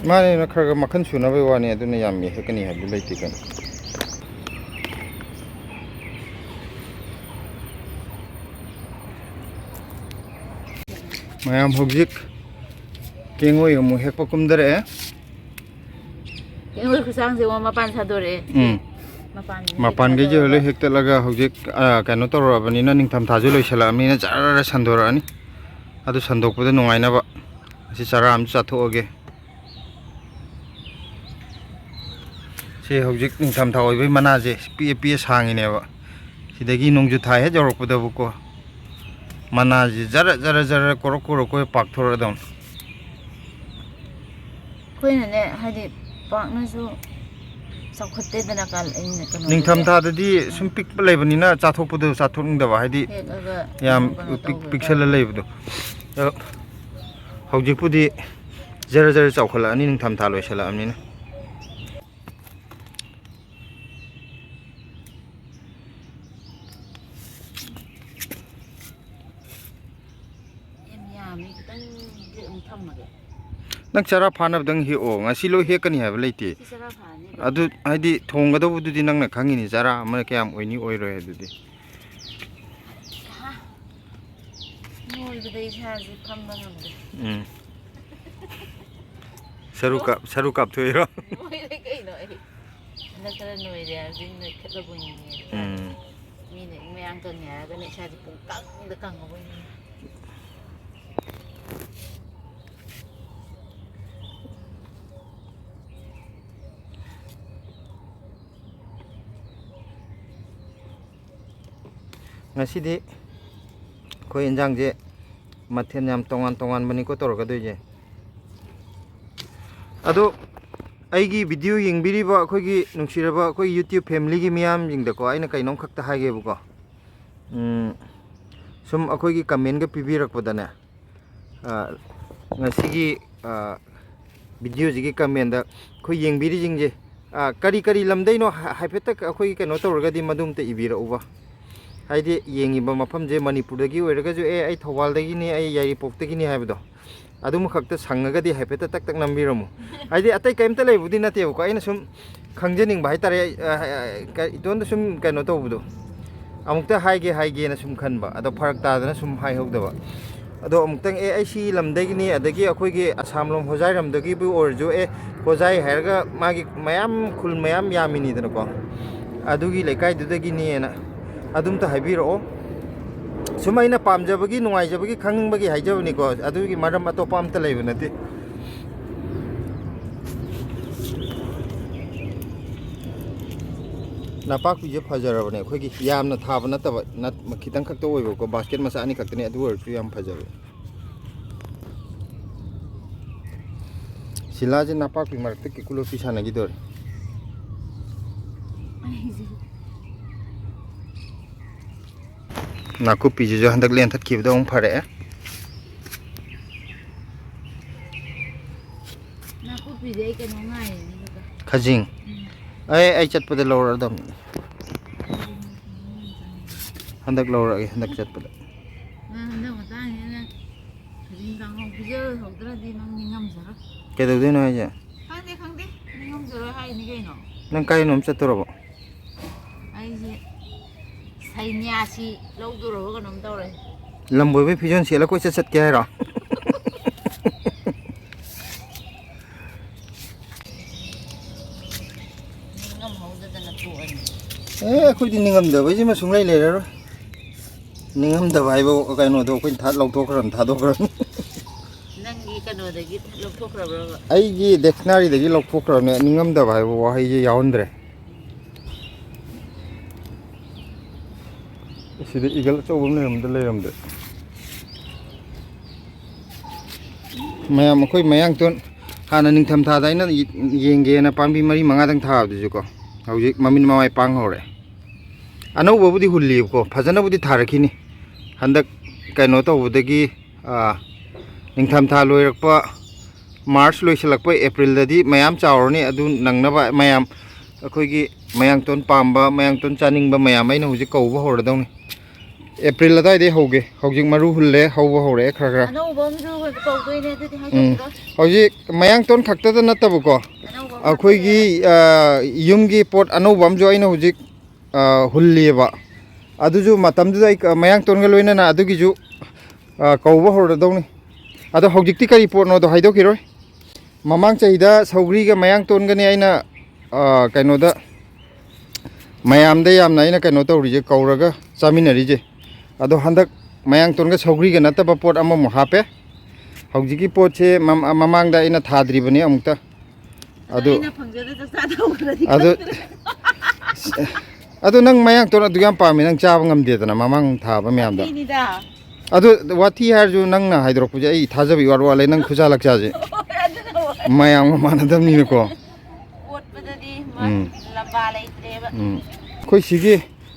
ꯃꯥꯅꯦ, ꯈꯔ ꯈꯔ ꯃꯈꯜ ꯁꯨꯅꯕꯒꯤ ꯋꯥꯅꯤ, ꯑꯗꯨꯅ ꯌꯥꯝ ꯍꯦꯛꯀꯅꯤ ꯍꯥꯏꯕꯗꯤ ꯂꯩꯇꯦ ꯀꯩꯅꯣ꯫ ꯃꯌꯥꯝ ꯍꯧꯖꯤꯛ ꯀꯦꯡꯉꯣꯏ ꯑꯃꯨꯛ ꯍꯦꯛꯄ ꯀꯨꯝꯊꯔꯛꯑꯦ꯫ ꯀꯦꯡꯉꯣꯏ ꯈꯨꯁꯥꯡꯁꯦ ꯑꯃꯨꯛ ꯃꯄꯥꯟ ꯁꯥꯗꯣꯔꯛꯑꯦ꯫ ꯎꯝ꯫ ꯃꯄꯥꯟꯁꯦ ꯃꯄꯥꯟꯈꯩꯁꯦ ꯁꯥꯗꯣꯔꯛꯑꯒ ꯂꯣꯏ ꯍꯦꯛꯇꯠꯂꯒ ꯍꯧꯖꯤꯛ, ꯑ, ꯀꯩꯅꯣ ꯇꯧꯔꯛꯑꯕꯅꯤꯅ, ꯅꯤꯡꯊꯝꯊꯥꯁꯨ ꯂꯣꯏꯁꯤꯜꯂꯛꯑꯕꯅꯤꯅ ꯖꯔ ꯁꯟꯗꯣꯔꯛꯑꯅꯤ꯫ ꯑꯗꯨ ꯁꯟꯗꯣꯛꯄꯗ ꯅꯨꯡꯉꯥꯏꯅꯕ ꯑꯁꯤ ꯆꯔꯥ ꯑꯃ ꯆꯥꯊꯣꯛꯑꯒꯦ꯫ ꯁꯤ ꯍꯧꯖꯤꯛ ꯅꯤꯡꯊꯝꯊꯥ ꯑꯣꯏꯕꯒꯤ ꯃꯅꯥꯁꯦ ꯄꯤꯛꯑ ꯄꯤꯛꯑ ꯁꯥꯡꯉꯤꯅꯦꯕ꯫ ꯁꯤꯗꯒꯤ ꯅꯣꯡꯖꯨ ꯊꯥ ꯍꯦꯛ ꯌꯧꯔꯛꯄꯗꯕꯨꯀꯣ, ꯃꯅꯥꯁꯦ ꯖꯔ ꯖꯔ ꯖꯔ ꯀꯣꯔꯣꯛ ꯀꯣꯔꯣꯛ ꯀꯣꯏ ꯄꯥꯛꯊꯣꯔꯛꯑꯗꯧꯅꯤ꯫ ꯑꯩꯈꯣꯏꯅꯅꯦ, ꯍꯥꯏꯗꯤ, ꯄꯥꯛꯅꯁꯨ ꯆꯥꯎꯈꯠꯇꯦꯗꯅ, ꯀꯥꯟ-, ꯀꯩꯅꯣꯗꯗꯤ꯫ ꯅꯤꯡꯊꯝꯊꯥꯗꯗꯤ ꯁꯨꯝ ꯄꯤꯛꯄ ꯂꯩꯕꯅꯤꯅ ꯆꯥꯊꯣꯛꯄꯗꯣ ꯆꯥꯊꯣꯛꯅꯤꯡꯗꯕ, ꯍꯥꯏꯗꯤ, ꯍꯦꯛꯑꯒ ꯌꯥꯝ ꯀꯩꯅꯣ ꯄꯤꯛ-, ꯇꯧꯕ ꯄꯤꯛꯁꯜꯂ ꯇꯧꯕ꯫ ꯂꯩꯕꯗꯣ꯫ ꯑꯗꯣ ꯍꯧꯖꯤꯛꯄꯨꯗꯤ ꯖꯔ ꯖꯔ ꯆꯥꯎꯈꯠꯂꯛꯑꯅꯤ, ꯅꯤꯡꯊꯝꯊꯥ ꯂꯣꯏꯁꯤꯜꯂꯛꯑꯕꯅꯤꯅ꯫ ꯌꯥꯝ ꯌꯥꯝꯃꯤ, ꯈꯤꯇꯪ ꯑꯃꯨꯛ ꯊꯝꯃꯒꯦ꯫ ꯅꯪ ꯆꯔꯥ ꯐꯥꯅꯕꯗꯪ ꯍꯦꯛꯑꯣ, ꯉꯁꯤ ꯂꯣꯏ ꯍꯦꯛꯀꯅꯤ ꯍꯥꯏꯕ ꯂꯩꯇꯦ꯫ ꯁꯤ ꯆꯔꯥ ꯐꯥꯅꯦꯕ꯫ ꯑꯗꯨ ꯍꯥꯏꯗꯤ ꯊꯣꯡꯒꯗꯧꯕꯗꯨꯗꯤ ꯅꯪꯅ ꯈꯪꯉꯤꯅꯤ, ꯆꯔꯥ ꯑꯃꯅ ꯀꯌꯥꯝ ꯑꯣꯏꯅꯤ ꯑꯣꯏꯔꯣꯏ ꯑꯗꯨꯗꯤ꯫ ꯍꯥ? ꯅꯣꯏꯕꯗ ꯏꯁꯥꯁꯦ ꯐꯝꯕ ꯉꯝꯗꯦ꯫ ꯎꯝ꯫ ꯁꯔꯨ ꯀꯥꯞ-, ꯁꯔꯨ ꯀꯥꯞꯊꯣꯛꯏꯔꯣ? ꯅꯣꯏꯔꯦ ꯀꯩꯅꯣ ꯑꯩ꯫ ꯍꯟꯗꯛ ꯈꯔ ꯅꯣꯏꯔꯦ ꯍꯥꯏꯕꯗꯤ ꯅꯣꯏꯈꯠꯂꯕꯣꯏ ꯅꯤꯡꯉꯦ꯫ ꯎꯝ꯫ ꯃꯤꯅ ꯃꯌꯥꯡ ꯀꯪꯉꯦ ꯍꯥꯏꯔꯒꯅ ꯏꯁꯥꯁꯦ ꯄꯨꯡꯀꯪꯗ ꯀꯪꯉꯕꯣꯏ ꯅꯤꯡꯉꯦ꯫ ꯉꯁꯤꯗꯤ ꯑꯩꯈꯣꯏ ꯏꯟꯖꯥꯡꯁꯦ ꯃꯊꯦꯜ ꯌꯥꯝ ꯇꯣꯉꯥꯟ ꯇꯣꯉꯥꯟꯕꯅꯤꯀꯣ ꯇꯧꯔꯛꯀꯗꯣꯏꯁꯦ꯫ ꯑꯗꯣ ꯑꯩꯒꯤ video ꯌꯦꯡꯕꯤꯔꯤꯕ ꯑꯩꯈꯣꯏꯒꯤ ꯅꯨꯡꯁꯤꯔꯕ ꯑꯩꯈꯣꯏ YouTube familyꯒꯤ ꯃꯤꯌꯥꯝꯁꯤꯡꯗꯀꯣ ꯑꯩꯅ ꯀꯩꯅꯣꯝ ꯈꯛꯇ ꯍꯥꯏꯒꯦꯕꯀꯣ꯫ ꯎꯝ, ꯁꯨꯝ ꯑꯩꯈꯣꯏꯒꯤ commentꯀ ꯄꯤꯕꯤꯔꯛꯄꯗꯅꯦ, ꯑ, ꯉꯁꯤꯒꯤ, ꯑ, videoꯁꯤꯒꯤ commentꯇ ꯑꯩꯈꯣꯏ ꯌꯦꯡꯕꯤꯔꯤꯁꯤꯡꯁꯦ, ꯑ, ꯀꯔꯤ ꯀꯔꯤ ꯂꯝꯗꯩꯅꯣ ꯍꯥ-, ꯍꯥꯏꯐꯦꯠꯇ ꯑꯩꯈꯣꯏꯒꯤ ꯀꯩꯅꯣ ꯇꯧꯔꯒꯗꯤ ꯃꯗꯨ ꯑꯝꯇ ꯏꯕꯤꯔꯛꯎꯕ꯫ ꯍꯥꯏꯗꯤ ꯌꯦꯡꯉꯤꯕ ꯃꯐꯝꯁꯦ ꯃꯅꯤꯄꯨꯔꯗꯒꯤ ꯑꯣꯏꯔꯒꯁꯨ, "ꯑꯦ, ꯑꯩ ꯊꯧꯕꯥꯜꯗꯒꯤꯅꯤ, ꯑꯩ ꯌꯥꯏꯔꯤꯄꯣꯛꯇꯒꯤꯅꯤ" ꯍꯥꯏꯕꯗꯣ, ꯑꯗꯨꯃꯈꯛꯇ ꯁꯪꯉꯒꯗꯤ ꯍꯥꯏꯐꯦꯠꯇ ꯇꯛ ꯇꯛ ꯅꯝꯕꯤꯔꯝꯃꯨ꯫ ꯍꯥꯏꯗꯤ ꯑꯇꯩ ꯀꯩꯝꯇ ꯂꯩꯕꯨꯗꯤ ꯅꯠꯇꯦꯕꯀꯣ, ꯑꯩꯅ ꯁꯨꯝ ꯈꯪꯖꯅꯤꯡꯕ ꯍꯥꯏꯇꯥꯔꯦ, ꯑ, ꯑ, ꯀ-, ꯏꯇꯣꯟꯗ ꯁꯨꯝ ꯀꯩꯅꯣ ꯇꯧꯕꯗꯣ, ꯑꯃꯨꯛꯇ ꯍꯥꯏꯒꯦ ꯍꯥꯏꯒꯦꯅ ꯁꯨꯝ ꯈꯟꯕ, ꯑꯗꯣ ꯐꯔꯛ ꯇꯥꯗꯅ ꯁꯨꯝ ꯍꯥꯏꯍꯧꯗꯕ꯫ ꯑꯗꯣ ꯑꯃꯨꯛꯇꯪ, "ꯑꯦ, ꯑꯩ ꯁꯤ ꯂꯝꯗꯒꯤꯅꯤ", ꯑꯗꯒꯤ ꯑꯩꯈꯣꯏꯒꯤ ꯑꯁꯥꯝ ꯂꯣꯝ ꯍꯣꯖꯥꯏꯔꯝꯗꯒꯤꯕꯨ ꯑꯣꯏꯔꯁꯨ, "ꯑꯦ, ꯍꯣꯖꯥꯏ" ꯍꯥꯏꯔꯒ ꯃꯥꯒꯤ ꯃꯌꯥꯝ, ꯈꯨꯜ ꯃꯌꯥꯝ ꯌꯥꯝꯃꯤꯅꯤꯗꯅꯀꯣ, ꯑꯗꯨꯒꯤ ꯂꯩꯀꯥꯏꯗꯨꯗꯒꯤꯅꯦꯅ ꯑꯗꯨꯝꯇ ꯍꯥꯏꯕꯤꯔꯛꯑꯣ꯫ ꯁꯨꯝ ꯑꯩꯅ ꯄꯥꯝꯖꯕꯒꯤ, ꯅꯨꯡꯉꯥꯏꯖꯕꯒꯤ, ꯈꯪꯅꯤꯡꯕꯒꯤ ꯍꯥꯏꯖꯕꯅꯤꯀꯣ, ꯑꯗꯨꯒꯤ ꯃꯔꯝ ꯑꯇꯣꯞꯄ ꯑꯝꯇ ꯂꯩꯕ ꯅꯠꯇꯦ꯫ ꯅꯄꯥꯛꯄꯤꯁꯦ ꯐꯖꯔꯕꯅꯦ, ꯑꯩꯈꯣꯏꯒꯤ ꯌꯥꯝꯅ ꯊꯥꯕ ꯅꯠꯇꯕ, ꯅꯠ-, ꯈꯤꯇꯪ ꯈꯛꯇ ꯑꯣꯏꯕꯀꯣ, ꯕꯥꯁꯀꯦꯠ ꯃꯆꯥ ꯑꯅꯤ ꯈꯛꯇꯅꯦ, ꯑꯗꯨ ꯑꯣꯏꯔꯁꯨ ꯌꯥꯝ ꯐꯖꯕ꯫ ꯁꯤꯂꯥꯁꯦ ꯅꯄꯥꯛꯄꯤ ꯃꯔꯛꯇ ꯀꯦꯀꯨ ꯂꯣꯠꯄꯤ ꯁꯥꯟꯅꯈꯤꯗꯣꯔꯦ꯫ ꯅꯥꯀꯨꯞꯄꯤꯁꯤꯁꯨ ꯍꯟꯗꯛ ꯂꯦꯟꯊꯠꯈꯤꯕꯗ ꯑꯃꯨꯛ ꯐꯔꯛꯑꯦ꯫ ꯅꯥꯀꯨꯞꯄꯤꯗꯤ ꯑꯩ ꯀꯩꯅꯣ ꯉꯥꯏꯔꯤꯅꯦ, ꯀꯀꯥ꯫ ꯈꯖꯤꯡ? ꯎꯝ꯫ ꯑꯩ, ꯑꯩ ꯆꯠꯄꯗ ꯂꯧꯔꯗꯝꯅꯤ꯫ ꯍꯟꯗꯛ ꯂꯧꯔꯛꯑꯒꯦ, ꯍꯟꯗꯛ ꯆꯠꯄꯗ꯫ ꯅꯪ ꯍꯟꯗꯛ ꯃꯇꯥꯡꯁꯤꯗ ꯅꯪ ꯈꯖꯤꯡ ꯀꯥꯡꯍꯧ ꯄꯤꯖꯍꯧꯗ꯭ꯔꯗꯤ ꯅꯪ ꯅꯤꯡꯉꯝꯖꯔꯣꯏ꯫ ꯀꯩꯗꯧꯗꯣꯏꯅꯣ ꯍꯥꯏꯁꯦ? ꯈꯪꯗꯦ, ꯈꯪꯗꯦ꯫ ꯅꯤꯡꯉꯝꯖꯔꯣꯏ ꯍꯥꯏꯅꯤ ꯀꯩꯅꯣ꯫ ꯅꯪ ꯀꯥꯏꯗꯅꯣꯝ ꯆꯠꯇꯣꯔꯕꯣ? ꯑꯩꯁꯦ ꯁꯩꯅ꯭ꯌꯥꯁꯤ ꯂꯧꯗꯣꯔꯕ ꯀꯩꯅꯣꯝ ꯇꯧꯔꯦ꯫ ꯂꯝꯕꯣꯏꯕꯩ ꯐꯤꯖꯣꯜ ꯁꯦꯠꯂ ꯀꯣꯏꯆꯠ ꯆꯠꯀꯦ ꯍꯥꯏꯔꯣ? ꯅꯤꯡꯉꯝꯍꯧꯗꯗꯅ ꯇꯣꯛꯑꯅꯤ꯫ ꯑꯦ, ꯑꯩꯈꯣꯏꯗꯤ ꯅꯤꯡꯉꯝꯗꯕꯩꯁꯤꯃ ꯁꯨꯡꯂꯩ ꯂꯩꯔꯔꯣꯏ꯫ ꯅꯤꯡꯉꯝꯗꯕ ꯍꯥꯏꯕ ꯀꯩꯅꯣꯗꯣ ꯑꯩꯈꯣꯏꯅ ꯊꯥ-, ꯂꯧꯊꯣꯛꯈ꯭ꯔꯕꯅꯤ, ꯊꯥꯗꯣꯛꯈ꯭ꯔꯕꯅꯤ꯫ ꯅꯪꯒꯤ ꯀꯩꯅꯣꯗꯒꯤ ꯂꯧꯊꯣꯛꯈ꯭ꯔꯕ꯭ꯔꯕ? ꯑꯩꯒꯤ ꯗꯤꯛꯁꯅꯥꯔꯤꯗꯒꯤ ꯂꯧꯊꯣꯛꯈ꯭ꯔꯕꯅꯦ, ꯅꯤꯡꯉꯝꯗꯕ ꯍꯥꯏꯕ ꯋꯥꯍꯩꯁꯦ ꯌꯥꯎꯍꯟꯗ꯭ꯔꯦ꯫ ꯁꯤꯗ ꯏꯒꯜ ꯑꯆꯧꯕ ꯑꯃ ꯂꯩꯔꯝꯗ ꯂꯩꯔꯝꯗꯦ꯫ ꯃꯌꯥꯝ, ꯑꯩꯈꯣꯏ ꯃꯌꯥꯡꯇꯣꯟ ꯍꯥꯟꯅ ꯅꯤꯡꯊꯝꯊꯥꯗ ꯑꯩꯅ ꯌꯦꯡꯒꯦꯅ ꯄꯥꯝꯕꯤ ꯃꯔꯤ ꯃꯉꯥꯗꯪ ꯊꯥꯕꯗꯨꯁꯨꯀꯣ, ꯍꯧꯖꯤꯛ ꯃꯃꯤꯠ ꯃꯃꯥꯏ ꯄꯥꯡ ꯍꯧꯔꯦ꯫ ꯑꯅꯧꯕꯕꯨꯗꯤ ꯍꯨꯜꯂꯤꯕꯀꯣ, ꯐꯖꯅꯕꯨꯗꯤ ꯊꯥꯔꯛꯈꯤꯅꯤ꯫ ꯍꯟꯗꯛ ꯀꯩꯅꯣ ꯇꯧꯕꯗꯒꯤ, ꯑꯥ, ꯅꯤꯡꯊꯝꯊꯥ ꯂꯣꯏꯔꯛꯄ, ꯃꯥꯔꯆ ꯂꯣꯏꯁꯤꯜꯂꯛꯄ, ꯑꯦꯄ꯭ꯔꯤꯜꯗꯗꯤ ꯃꯌꯥꯝ ꯆꯥꯎꯔꯅꯤ꯫ ꯑꯗꯨ ꯅꯪꯅꯕ ꯃꯌꯥꯝ, ꯑꯩꯈꯣꯏꯒꯤ ꯃꯌꯥꯡꯇꯣꯟ ꯄꯥꯝꯕ, ꯃꯌꯥꯡꯇꯣꯟ ꯆꯥꯅꯤꯡꯕ ꯃꯌꯥꯝ ꯑꯩꯅ ꯍꯧꯖꯤꯛ ꯀꯧꯕ ꯍꯧꯔꯗꯧꯅꯤ꯫ ꯑꯦꯄ꯭ꯔꯤꯜ ꯑꯗꯨꯋꯥꯏꯗꯩ ꯍꯧꯒꯦ꯫ ꯍꯧꯖꯤꯛ ꯃꯔꯨ ꯍꯨꯜꯂꯦ, ꯍꯧꯕ ꯍꯧꯔꯛꯑꯦ ꯈꯔ ꯈꯔ꯫ ꯑꯅꯧꯕ ꯑꯃꯁꯨ ꯀꯧꯗꯣꯏꯅꯦ ꯑꯗꯨꯗꯤ ꯎꯝ꯫ ꯍꯥꯏꯗꯣꯛꯄꯤꯔꯣ꯫ ꯍꯧꯖꯤꯛ ꯃꯌꯥꯡꯇꯣꯟ ꯈꯛꯇꯗ ꯅꯠꯇꯕꯀꯣ, ꯑꯅꯧꯕ ꯑꯃ ꯑꯩꯈꯣꯏꯒꯤ, ꯍꯥꯞꯄꯛꯑꯦ꯫ ꯑ, ꯌꯨꯝꯒꯤ ꯄꯣꯠ ꯑꯅꯧꯕ ꯑꯃꯁꯨ ꯑꯩꯅ ꯍꯧꯖꯤꯛ, ꯑ, ꯍꯨꯜꯂꯤꯑꯕ꯫ ꯑꯗꯨꯁꯨ ꯃꯇꯝꯗꯨꯗ ꯑꯩ ꯀ-, ꯃꯌꯥꯡꯇꯣꯟꯒ ꯂꯣꯏꯅꯅ ꯑꯗꯨꯒꯤꯁꯨ, ꯑ, ꯀꯧꯕ ꯍꯧꯔꯗꯧꯅꯤ꯫ ꯑꯗꯣ ꯍꯧꯖꯤꯛꯇꯤ ꯀꯔꯤ ꯄꯣꯠꯅꯣꯗꯣ ꯍꯥꯏꯗꯣꯛꯈꯤꯔꯣꯏ꯫ ꯃꯃꯥꯡ ꯆꯍꯤꯗ ꯁꯧꯒ꯭ꯔꯤꯒ ꯃꯌꯥꯡꯇꯣꯟꯒꯅꯤ ꯑꯩꯅ, ꯑ, ꯀꯩꯅꯣꯗ, ꯃꯌꯥꯝꯗ ꯌꯥꯝꯅ ꯑꯩꯅ ꯀꯩꯅꯣ ꯇꯧꯔꯤꯁꯦ, ꯀꯧꯔꯒ ꯆꯥꯃꯤꯟꯅꯔꯤꯁꯦ꯫ ꯑꯗꯣ ꯍꯟꯗꯛ ꯃꯌꯥꯡꯇꯣꯟꯒ ꯁꯧꯒ꯭ꯔꯤꯒ ꯅꯠꯇꯕ ꯄꯣꯠ ꯑꯃꯃꯨꯛ ꯍꯥꯞꯄꯦ꯫ ꯍꯧꯖꯤꯛꯀꯤ ꯄꯣꯠꯁꯦ ꯃꯃ-, ꯃꯃꯥꯡꯗ ꯑꯩꯅ ꯊꯥꯗ꯭ꯔꯤꯕꯅꯤ ꯑꯃꯨꯛꯇ꯫ ꯑꯗꯨ ꯑꯩꯅ ꯐꯪꯖꯗ ꯆꯥꯛ ꯆꯥꯗ ꯍꯧꯈ꯭ꯔꯗꯤ ꯑꯗꯨ ꯈꯪꯗ꯭ꯔꯦ꯫ ꯑꯗꯨ ꯅꯪ ꯃꯌꯥꯡꯇꯣꯟ ꯑꯗꯨ ꯌꯥꯝ ꯄꯥꯝꯃꯤ, ꯅꯪ ꯆꯥꯕ ꯉꯝꯗꯦꯗꯅ ꯃꯃꯥꯡ ꯊꯥꯕ ꯃꯌꯥꯝꯗꯣ꯫ ꯃꯤꯅꯤꯗ꯫ ꯑꯗꯨ ꯋꯥꯊꯤ ꯍꯥꯏꯔꯁꯨ ꯅꯪꯅ ꯍꯥꯏꯗꯣꯔꯛꯄꯁꯦ ꯑꯩ ꯊꯥꯖꯕ ꯏꯋꯥꯠ ꯋꯥꯠꯂꯦ, ꯅꯪ ꯈꯨꯖꯥ ꯂꯛꯆꯥꯁꯦ꯫ ꯍꯣꯏ, ꯑꯗꯨꯅ ꯍꯣꯏ꯫ ꯃꯌꯥꯝꯒ ꯃꯥꯟꯅꯗꯕꯅꯤꯅꯀꯣ꯫ ꯑꯣꯠꯄꯗꯗꯤ ꯃꯥ ꯎꯝ꯫ ꯂꯝꯕꯥ ꯂꯩꯇ꯭ꯔꯦꯕ꯫ ꯎꯝ꯫ ꯑꯩꯈꯣꯏ ꯁꯤꯒꯤ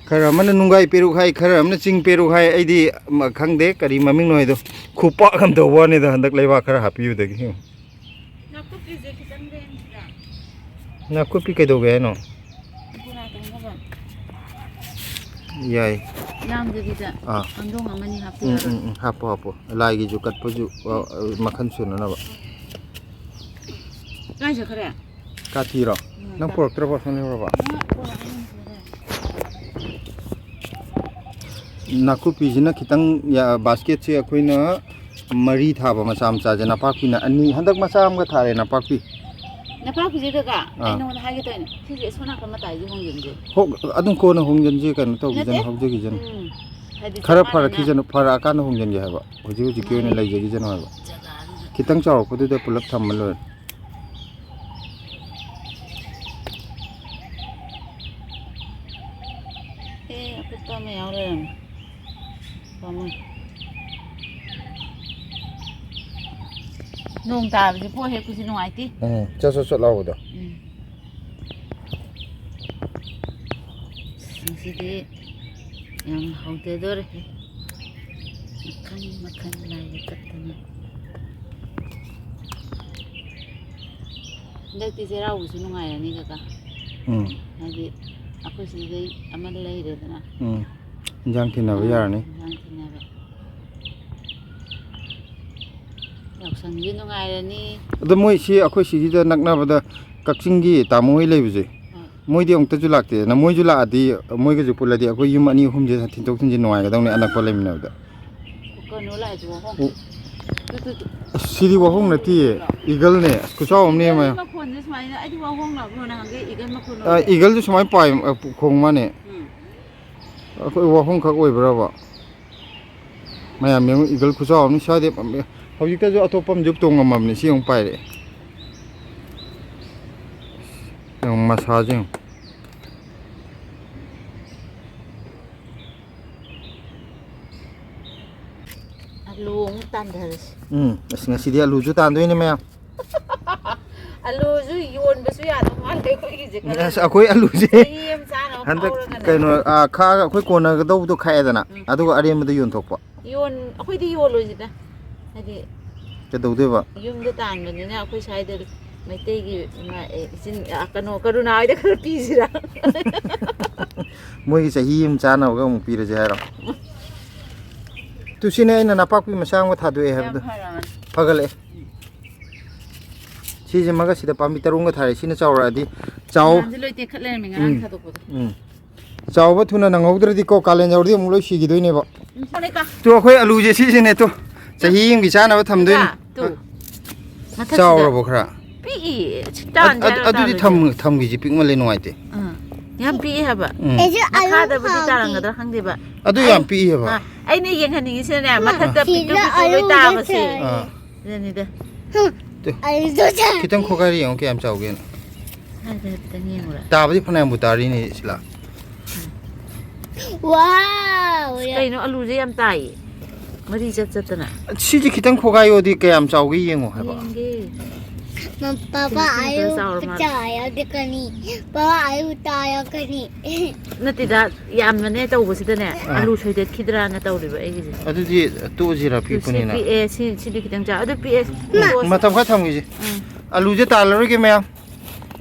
ꯈꯔ ꯑꯃꯅ ꯅꯨꯡꯒꯥꯏ ꯄꯦꯔꯨꯛ ꯍꯥꯏ, ꯈꯔ ꯑꯃꯅ ꯆꯤꯡ ꯄꯦꯔꯨꯛ ꯍꯥꯏ, ꯑꯩꯗꯤ ꯃ-, ꯈꯪꯗꯦ ꯀꯔꯤ ꯃꯃꯤꯡꯅꯣ ꯍꯥꯏꯗꯣ꯫ ꯈꯨꯄꯥꯛ ꯑꯃ ꯇꯧꯕ ꯋꯥꯅꯤꯗ ꯍꯟꯗꯛ ꯂꯩꯕꯥꯛ ꯈꯔ ꯍꯥꯞꯄꯤꯕꯗꯒꯤ꯫ ꯅꯥꯀꯨꯞꯄꯤꯁꯦ ꯈꯤꯇꯪ ꯂꯦꯟꯁꯤꯔꯥ? ꯅꯥꯀꯨꯞꯄꯤ ꯀꯩꯗꯧꯒꯦ ꯍꯥꯏꯅꯣ? ꯕꯣꯔꯥ ꯇꯧꯅꯕ꯫ ꯌꯥꯏ꯫ ꯌꯥꯝꯗꯕꯤꯗ ꯑꯥ꯫ ꯈꯪꯗꯣꯡ ꯑꯃꯅꯤ ꯎꯝ, ꯍꯥꯞꯄꯤꯔꯒ꯫ ꯎꯝ, ꯎꯝ, ꯍꯥꯞꯄꯣ, ꯍꯥꯞꯄꯣ꯫ ꯂꯥꯏꯒꯤꯁꯨ ꯀꯠꯄꯁꯨ, ꯑ, ꯑ, ꯃꯈꯜ ꯁꯨꯅꯅꯕ꯫ ꯀꯥꯏ ꯆꯠꯈ꯭ꯔꯦ? ꯀꯥꯇꯤꯔꯣ? ꯎꯝ, ꯅꯪ ꯀꯥ- ꯄꯨꯔꯛꯇ꯭ꯔꯕꯣ? ꯁꯣꯝ ꯂꯩꯍꯧꯔꯕꯣ? ꯎꯝ, ꯄꯨꯔꯛꯑꯦ, ꯎꯝ, ꯄꯨꯔꯛꯑꯦ꯫ ꯅꯥꯀꯨꯞꯄꯤꯁꯤꯅ ꯈꯤꯇꯪ ꯌꯥ-, ꯕꯥꯁꯀꯦꯠꯁꯦ ꯑꯩꯈꯣꯏꯅ ꯃꯔꯤ ꯊꯥꯕ, ꯃꯆꯥ ꯃꯆꯥꯁꯦ, ꯅꯄꯥꯛꯄꯤꯅ ꯑꯅꯤ, ꯍꯟꯗꯛ ꯃꯆꯥ ꯑꯃꯒ ꯊꯥꯔꯦ ꯅꯄꯥꯛꯄꯤ꯫ ꯅꯄꯥꯛꯄꯤꯁꯦ ꯀꯀꯥ, ꯑꯩ ꯑꯥ꯫ ꯅꯉꯣꯟꯗ ꯍꯥꯏꯒꯦ ꯇꯧꯔꯤꯅꯦ, ꯁꯤꯁꯦ ꯁꯣꯝ ꯅꯥꯀꯟ ꯃꯇꯥꯏꯁꯦ ꯍꯣꯡꯖꯤꯟꯁꯦ꯫ ꯍꯣ-, ꯑꯗꯨꯝ ꯀꯣꯟꯅ ꯍꯣꯡꯖꯤꯟꯁꯦ, ꯀꯩꯅꯣ ꯇꯧꯈꯤꯁꯅꯨ, ꯅꯠꯇꯦ꯫ ꯍꯧꯖꯈꯤꯁꯅꯨ꯫ ꯎꯝ, ꯍꯥꯏꯗꯤ ꯈꯔ ꯆꯞ ꯃꯥꯟꯅꯅ ꯐꯔꯛꯈꯤꯁꯅꯨ, ꯐꯔꯛꯑꯀꯥꯟꯗ ꯍꯣꯡꯖꯤꯟꯒꯦ ꯍꯥꯏꯕ, ꯍꯧꯖꯤꯛ ꯍꯧꯖꯤꯛꯀꯤ ꯑꯣꯏꯅ ꯃꯥꯅꯦ꯫ ꯂꯩꯖꯈꯤꯁꯅꯨ ꯍꯥꯏꯕ꯫ ꯖꯒꯥꯗꯨꯗ꯫ ꯈꯤꯇꯪ ꯆꯥꯎꯔꯛꯄꯗꯨꯗ ꯄꯨꯂꯞ ꯊꯝꯃ ꯂꯣꯏꯔꯦ꯫ ꯑꯦ, ꯑꯄꯤꯛꯄ ꯑꯃ ꯌꯥꯎ ꯂꯩꯔꯝꯃꯦ꯫ ꯄꯥꯝꯃꯨꯏ꯫ ꯅꯣꯡ ꯇꯥꯕꯁꯦ ꯄꯣꯠ ꯍꯦꯛꯄꯁꯦ ꯅꯨꯡꯉꯥꯏꯇꯦ꯫ ꯎꯝ, ꯆꯣꯠ ꯆꯣꯠ ꯆꯣꯠ ꯂꯥꯎꯕꯗꯣ꯫ ꯎꯝ꯫ ꯉꯁꯤꯗꯤ ꯌꯥꯝ ꯍꯧꯗꯗꯣꯔꯦ꯫ ꯃꯈꯜ ꯃꯈꯜ ꯂꯥꯏꯒ ꯀꯠꯇꯅ꯫ ꯍꯟꯗꯛꯇꯤ ꯆꯩꯔꯥꯎꯕꯁꯨ ꯅꯨꯡꯉꯥꯏꯔꯅꯤ ꯀꯀꯥ꯫ ꯎꯝ꯫ ꯍꯥꯏꯗꯤ ꯑꯩꯈꯣꯏ ꯁꯤꯗꯩ ꯑꯃ ꯂꯩꯔꯦꯗꯅ꯫ ꯎꯝ꯫ ꯏꯟꯖꯥꯡ ꯊꯤꯟꯅꯕ ꯌꯥꯔꯅꯤ꯫ ꯏꯟꯖꯥꯡ ꯊꯤꯟꯅꯕ꯫ ꯌꯥꯎꯁꯪꯁꯦ ꯅꯨꯡꯉꯥꯏꯔꯅꯤ꯫ ꯑꯗꯣ ꯃꯣꯏ ꯁꯤ ꯑꯩꯈꯣꯏ ꯁꯤꯒꯤꯗ ꯅꯛꯅꯕꯗ ꯀꯛꯆꯤꯡꯒꯤ ꯇꯥꯃꯣ ꯍꯣꯏ ꯂꯩꯕꯁꯦ, ꯍꯣꯏ꯫ ꯃꯣꯏꯗꯤ ꯑꯃꯨꯛꯇꯁꯨ ꯂꯥꯛꯇꯦꯗꯅ꯫ ꯃꯣꯏꯁꯨ ꯂꯥꯛꯑꯗꯤ, ꯃꯣꯏꯒꯁꯨ ꯄꯨꯜꯂꯗꯤ ꯑꯩꯈꯣꯏ ꯌꯨꯝ ꯑꯅꯤ ꯑꯍꯨꯝꯁꯦ ꯊꯤꯟꯗꯣꯛ ꯊꯤꯟꯖꯤꯟ ꯅꯨꯡꯉꯥꯏꯒꯗꯧꯅꯦ, ꯑꯅꯛꯄ ꯂꯩꯃꯤꯟꯅꯕꯗ꯫ ꯀꯩꯅꯣ ꯂꯥꯛꯑꯦ, ꯋꯥꯍꯣꯡ꯫ ꯑꯣ꯫ Two, two, two. ꯑꯁ, ꯁꯤꯗꯤ ꯋꯥꯍꯣꯡ ꯅꯠꯇꯤꯌꯦ, ꯏꯒꯜꯅꯦ꯫ ꯑꯁ, ꯈꯨꯆꯥꯎ ꯑꯃꯅꯦ ꯏꯒꯜ ꯃꯌꯥꯝ꯫ ꯃꯈꯣꯟꯁꯦ ꯁꯨꯃꯥꯏꯅ, ꯑꯩꯗꯤ ꯋꯥꯍꯣꯡ ꯂꯥꯛꯄ꯭ꯔꯣ ꯅꯍꯥꯟꯒꯩ ꯏꯒꯜ ꯃꯈꯣꯟ ꯑ, ꯑꯣꯏꯔꯦ꯫ ꯏꯒꯜꯁꯨ ꯁꯨꯃꯥꯏꯅ ꯄꯥꯏ, ꯑ, ꯈꯣꯡ ꯃꯥꯅꯦ꯫ ꯎꯝ꯫ ꯑꯩꯈꯣꯏ ꯋꯥꯍꯣꯡꯈꯛ ꯑꯣꯏꯕ꯭ꯔꯕ? ꯃꯌꯥꯝ ꯌꯦꯡꯉꯨ, ꯏꯒꯜ ꯈꯨꯆꯥꯎ ꯑꯃꯅꯤ꯫ ꯁ꯭ꯋꯥꯏꯗꯩ ꯍꯧꯖꯤꯛꯇꯁꯨ ꯑꯇꯣꯞꯄ ꯑꯃꯁꯨ ꯇꯣꯡꯉꯝꯃꯕꯅꯤ, ꯁꯤ ꯑꯃꯨꯛ ꯄꯥꯏꯔꯛꯑꯦ꯫ ꯌꯦꯡꯉꯨ, ꯃꯁꯥꯁꯦ ꯌꯦꯡꯉꯨ꯫ ꯑꯂꯨ ꯑꯃꯨꯛ ꯇꯥꯟꯊꯔꯁꯤ꯫ ꯎꯝ, ꯑꯁ, ꯉꯁꯤꯗꯤ ꯑꯂꯨꯁꯨ ꯇꯥꯟꯗꯣꯏꯅꯦ ꯃꯌꯥꯝ꯫ ꯑꯂꯨꯁꯨ ꯌꯣꯟꯕꯁꯨ ꯌꯥꯗꯧ ꯃꯥꯜꯂꯦ ꯑꯩꯈꯣꯏꯒꯤꯁꯦ ꯈꯔ꯫ ꯑꯁ, ꯑꯩꯈꯣꯏ ꯑꯂꯨꯁꯦ ꯆꯍꯤ ꯑꯃ ꯆꯥꯅꯕ ꯍꯟꯗꯛ ꯈꯥꯛꯍꯧꯔꯒꯅꯦ꯫ ꯀꯩꯅꯣ, ꯑꯥ, ꯈꯥꯛꯑꯒ ꯑꯩꯈꯣꯏ ꯀꯣꯟꯅꯒꯗꯧꯕꯗꯣ ꯈꯥꯛꯑꯦꯗꯅ, ꯎꯝ꯫ ꯑꯗꯨꯒ ꯑꯔꯦꯝꯕꯗ ꯌꯣꯟꯊꯣꯛꯄ꯫ ꯌꯣꯟ-, ꯑꯩꯈꯣꯏꯗꯤ ꯌꯣꯜꯂꯣꯏꯁꯤꯗ꯫ ꯍꯥꯏꯗꯤ ꯀꯩꯗꯧꯗꯣꯏꯕ? ꯌꯨꯝꯗ ꯇꯥꯟꯕꯅꯤꯅ ꯑꯩꯈꯣꯏ ꯁ꯭ꯋꯥꯏꯗ ꯃꯩꯇꯩꯒꯤ ꯏꯃꯥ-, ꯑꯦ, ꯏꯆꯤꯟ, ꯑ, ꯀꯩꯅꯣ, ꯀꯔꯨꯅꯥ ꯍꯣꯏꯗ ꯈꯔ ꯄꯤꯁꯤꯔꯥ? ꯃꯣꯏꯒꯤ ꯆꯍꯤ ꯑꯃ ꯆꯥꯅꯕꯒ ꯑꯃꯨꯛ ꯄꯤꯔꯁꯦ ꯍꯥꯏꯔꯣ? ꯇꯨ, ꯁꯤꯅꯦ ꯑꯩꯅ ꯅꯄꯥꯛꯄꯤ ꯃꯆꯥ ꯑꯃꯒ ꯊꯥꯗꯣꯛꯑꯦ ꯌꯥꯝ ꯍꯥꯏꯕꯗꯣ꯫ ꯐꯔꯕꯅꯤ꯫ ꯐꯒꯠꯂꯛꯑꯦ꯫ ꯁꯤꯁꯤꯃꯒ ꯁꯤꯗ ꯄꯥꯝꯕꯤ ꯇꯔꯨꯛꯒ ꯊꯥꯔꯦ꯫ ꯁꯤꯅ ꯆꯥꯎꯔꯛꯑꯗꯤ ꯆꯥꯎ-, ꯃꯌꯥꯝꯁꯦ ꯂꯣꯏ ꯇꯦꯛꯈꯠ ꯂꯩꯔꯝꯃꯦ ꯉꯔꯥꯡ ꯎꯝ꯫ ꯊꯥꯗꯣꯛꯄꯗꯣ꯫ ꯎꯝ꯫ ꯆꯥꯎꯕ ꯊꯨꯅ ꯅꯪꯍꯧꯗ꯭ꯔꯗꯤꯀꯣ, ꯀꯥꯂꯦꯟ ꯌꯧꯔꯗꯤ ꯑꯃꯨꯛ ꯂꯣꯏ ꯁꯤꯈꯤꯗꯣꯏꯅꯦꯕ꯫ ꯎꯝ, ꯁꯣꯝꯗ ꯀꯥ-, ꯇꯨ, ꯑꯩꯈꯣꯏ ꯑꯂꯨꯁꯦ ꯁꯤꯁꯤꯅꯦ ꯇꯨ꯫ ꯆꯍꯤ ꯑꯃꯒꯤ ꯆꯥꯅꯕ ꯊꯝꯗꯣꯏꯅꯦ꯫ ꯀꯀꯥ, ꯇꯨ꯫ ꯃꯊꯛꯁꯤꯗ꯫ ꯆꯥꯎꯔꯕꯣ ꯈꯔ? ꯄꯤꯛꯏ꯫ ꯁꯤ ꯇꯥꯟꯁꯦ ꯑꯗ-, ꯍꯥꯏꯔꯣ, ꯑꯗꯨꯗꯤ ꯇꯥꯜꯂꯣꯏꯁꯦ? ꯊꯝ-, ꯊꯝꯈꯤꯁꯤ, ꯄꯤꯛꯃꯜꯂꯦ, ꯅꯨꯡꯉꯥꯏꯇꯦ꯫ ꯑꯥ, ꯌꯥꯝ ꯄꯤꯛꯏ ꯍꯥꯏꯕ꯫ ꯎꯝ꯫ ꯑꯩꯁꯨ ꯑꯂꯨ ꯃꯈꯥꯗꯕꯨꯗꯤ ꯊꯥꯒꯦ꯫ ꯇꯥꯔꯝꯒꯗ꯭ꯔꯥ ꯈꯪꯗꯦꯕ꯫ ꯑꯗꯨ ꯌꯥꯝ ꯑꯩ-, ꯄꯤꯛꯏ ꯍꯥꯏꯕ꯫ ꯑꯥ, ꯑꯩꯅ ꯌꯦꯡꯍꯟꯅꯤꯡꯉꯤꯁꯤꯅꯅꯦ, ꯃꯥ ꯃꯊꯛꯇ ꯁꯤꯗ ꯄꯤꯛꯇ꯭ꯔꯨ ꯄꯤꯛꯇ꯭ꯔꯨ ꯂꯣꯏ ꯑꯂꯨ ꯇꯥꯕꯁꯦ꯫ ꯊꯥꯏ꯫ ꯑꯥ꯫ ꯑꯗꯨꯅꯤꯗ꯫ ꯍꯨꯝ, ꯇꯨ꯫ ꯑꯂꯨ ꯊꯥꯏ꯫ ꯈꯤꯇꯪ ꯈꯣꯒꯥꯏꯔ ꯌꯦꯡꯉꯨ ꯀꯌꯥꯝ ꯆꯥꯎꯒꯦꯅ꯫ ꯍꯥꯏꯗꯤ ꯍꯥꯏꯐꯦꯠꯇꯪ ꯌꯦꯡꯉꯨꯔꯥ꯫ ꯇꯥꯕꯗꯤ ꯐꯅꯌꯥꯝꯕꯨ ꯇꯥꯔꯤꯅꯦ ꯁꯤꯂꯥ꯫ ꯋꯥꯎ! ꯑꯁ, ꯀꯩꯅꯣ ꯑꯂꯨꯁꯦ ꯌꯥꯝ ꯇꯥꯏꯌꯦ꯫ ꯃꯔꯤ ꯆꯠ ꯆꯠꯇꯅ꯫ ꯁꯤꯁꯦ ꯈꯤꯇꯪ ꯈꯣꯒꯥꯏꯌꯣꯗꯤ ꯀꯌꯥꯝ ꯆꯥꯎꯒꯦ ꯌꯦꯡꯉꯣ ꯍꯥꯏꯕ꯫ ꯌꯦꯡꯒꯦ꯫ ꯃ-, ꯄꯥꯄꯥ, ꯁꯤꯅ ꯈꯔ ꯑꯂꯨ ꯆꯥꯎꯔ ꯃꯥꯜꯂꯦ꯫ ꯆꯥ ꯌꯥꯎꯔꯛꯀꯅꯤ꯫ ꯄꯥꯄꯥ, ꯑꯂꯨ ꯆꯥ ꯌꯥꯎꯔꯛꯀꯅꯤ꯫ ꯅꯠꯇꯦꯗ, ꯌꯥꯝꯅꯅꯦ ꯇꯧꯕꯁꯤꯗꯅꯦ, ꯑꯥ꯫ ꯑꯂꯨ ꯁꯣꯏꯗꯠꯈꯤꯗ꯭ꯔꯥꯅ ꯇꯧꯔꯤꯕ ꯑꯩꯒꯤꯁꯦ꯫ ꯑꯗꯨꯗꯤ ꯇꯣꯛꯑꯁꯤꯔꯥ, ꯇꯨ, ꯁꯤ ꯄꯤꯛꯄꯅꯤꯅ? ꯄꯤꯛꯑꯦ, ꯁꯤ, ꯁꯤꯗꯤ ꯈꯤꯇꯪ ꯆꯥꯎ-, ꯑꯗꯨ ꯄꯤꯛꯑꯦ꯫ ꯃꯥ-, ꯇꯣꯛꯑꯁꯤ꯫ ꯃꯇꯝ ꯈꯔ ꯊꯝꯈꯤꯁꯤ꯫ ꯎꯝ꯫ ꯑꯂꯨꯁꯦ ꯇꯥꯜꯂꯔꯣꯏꯒꯦ ꯃꯌꯥꯝ꯫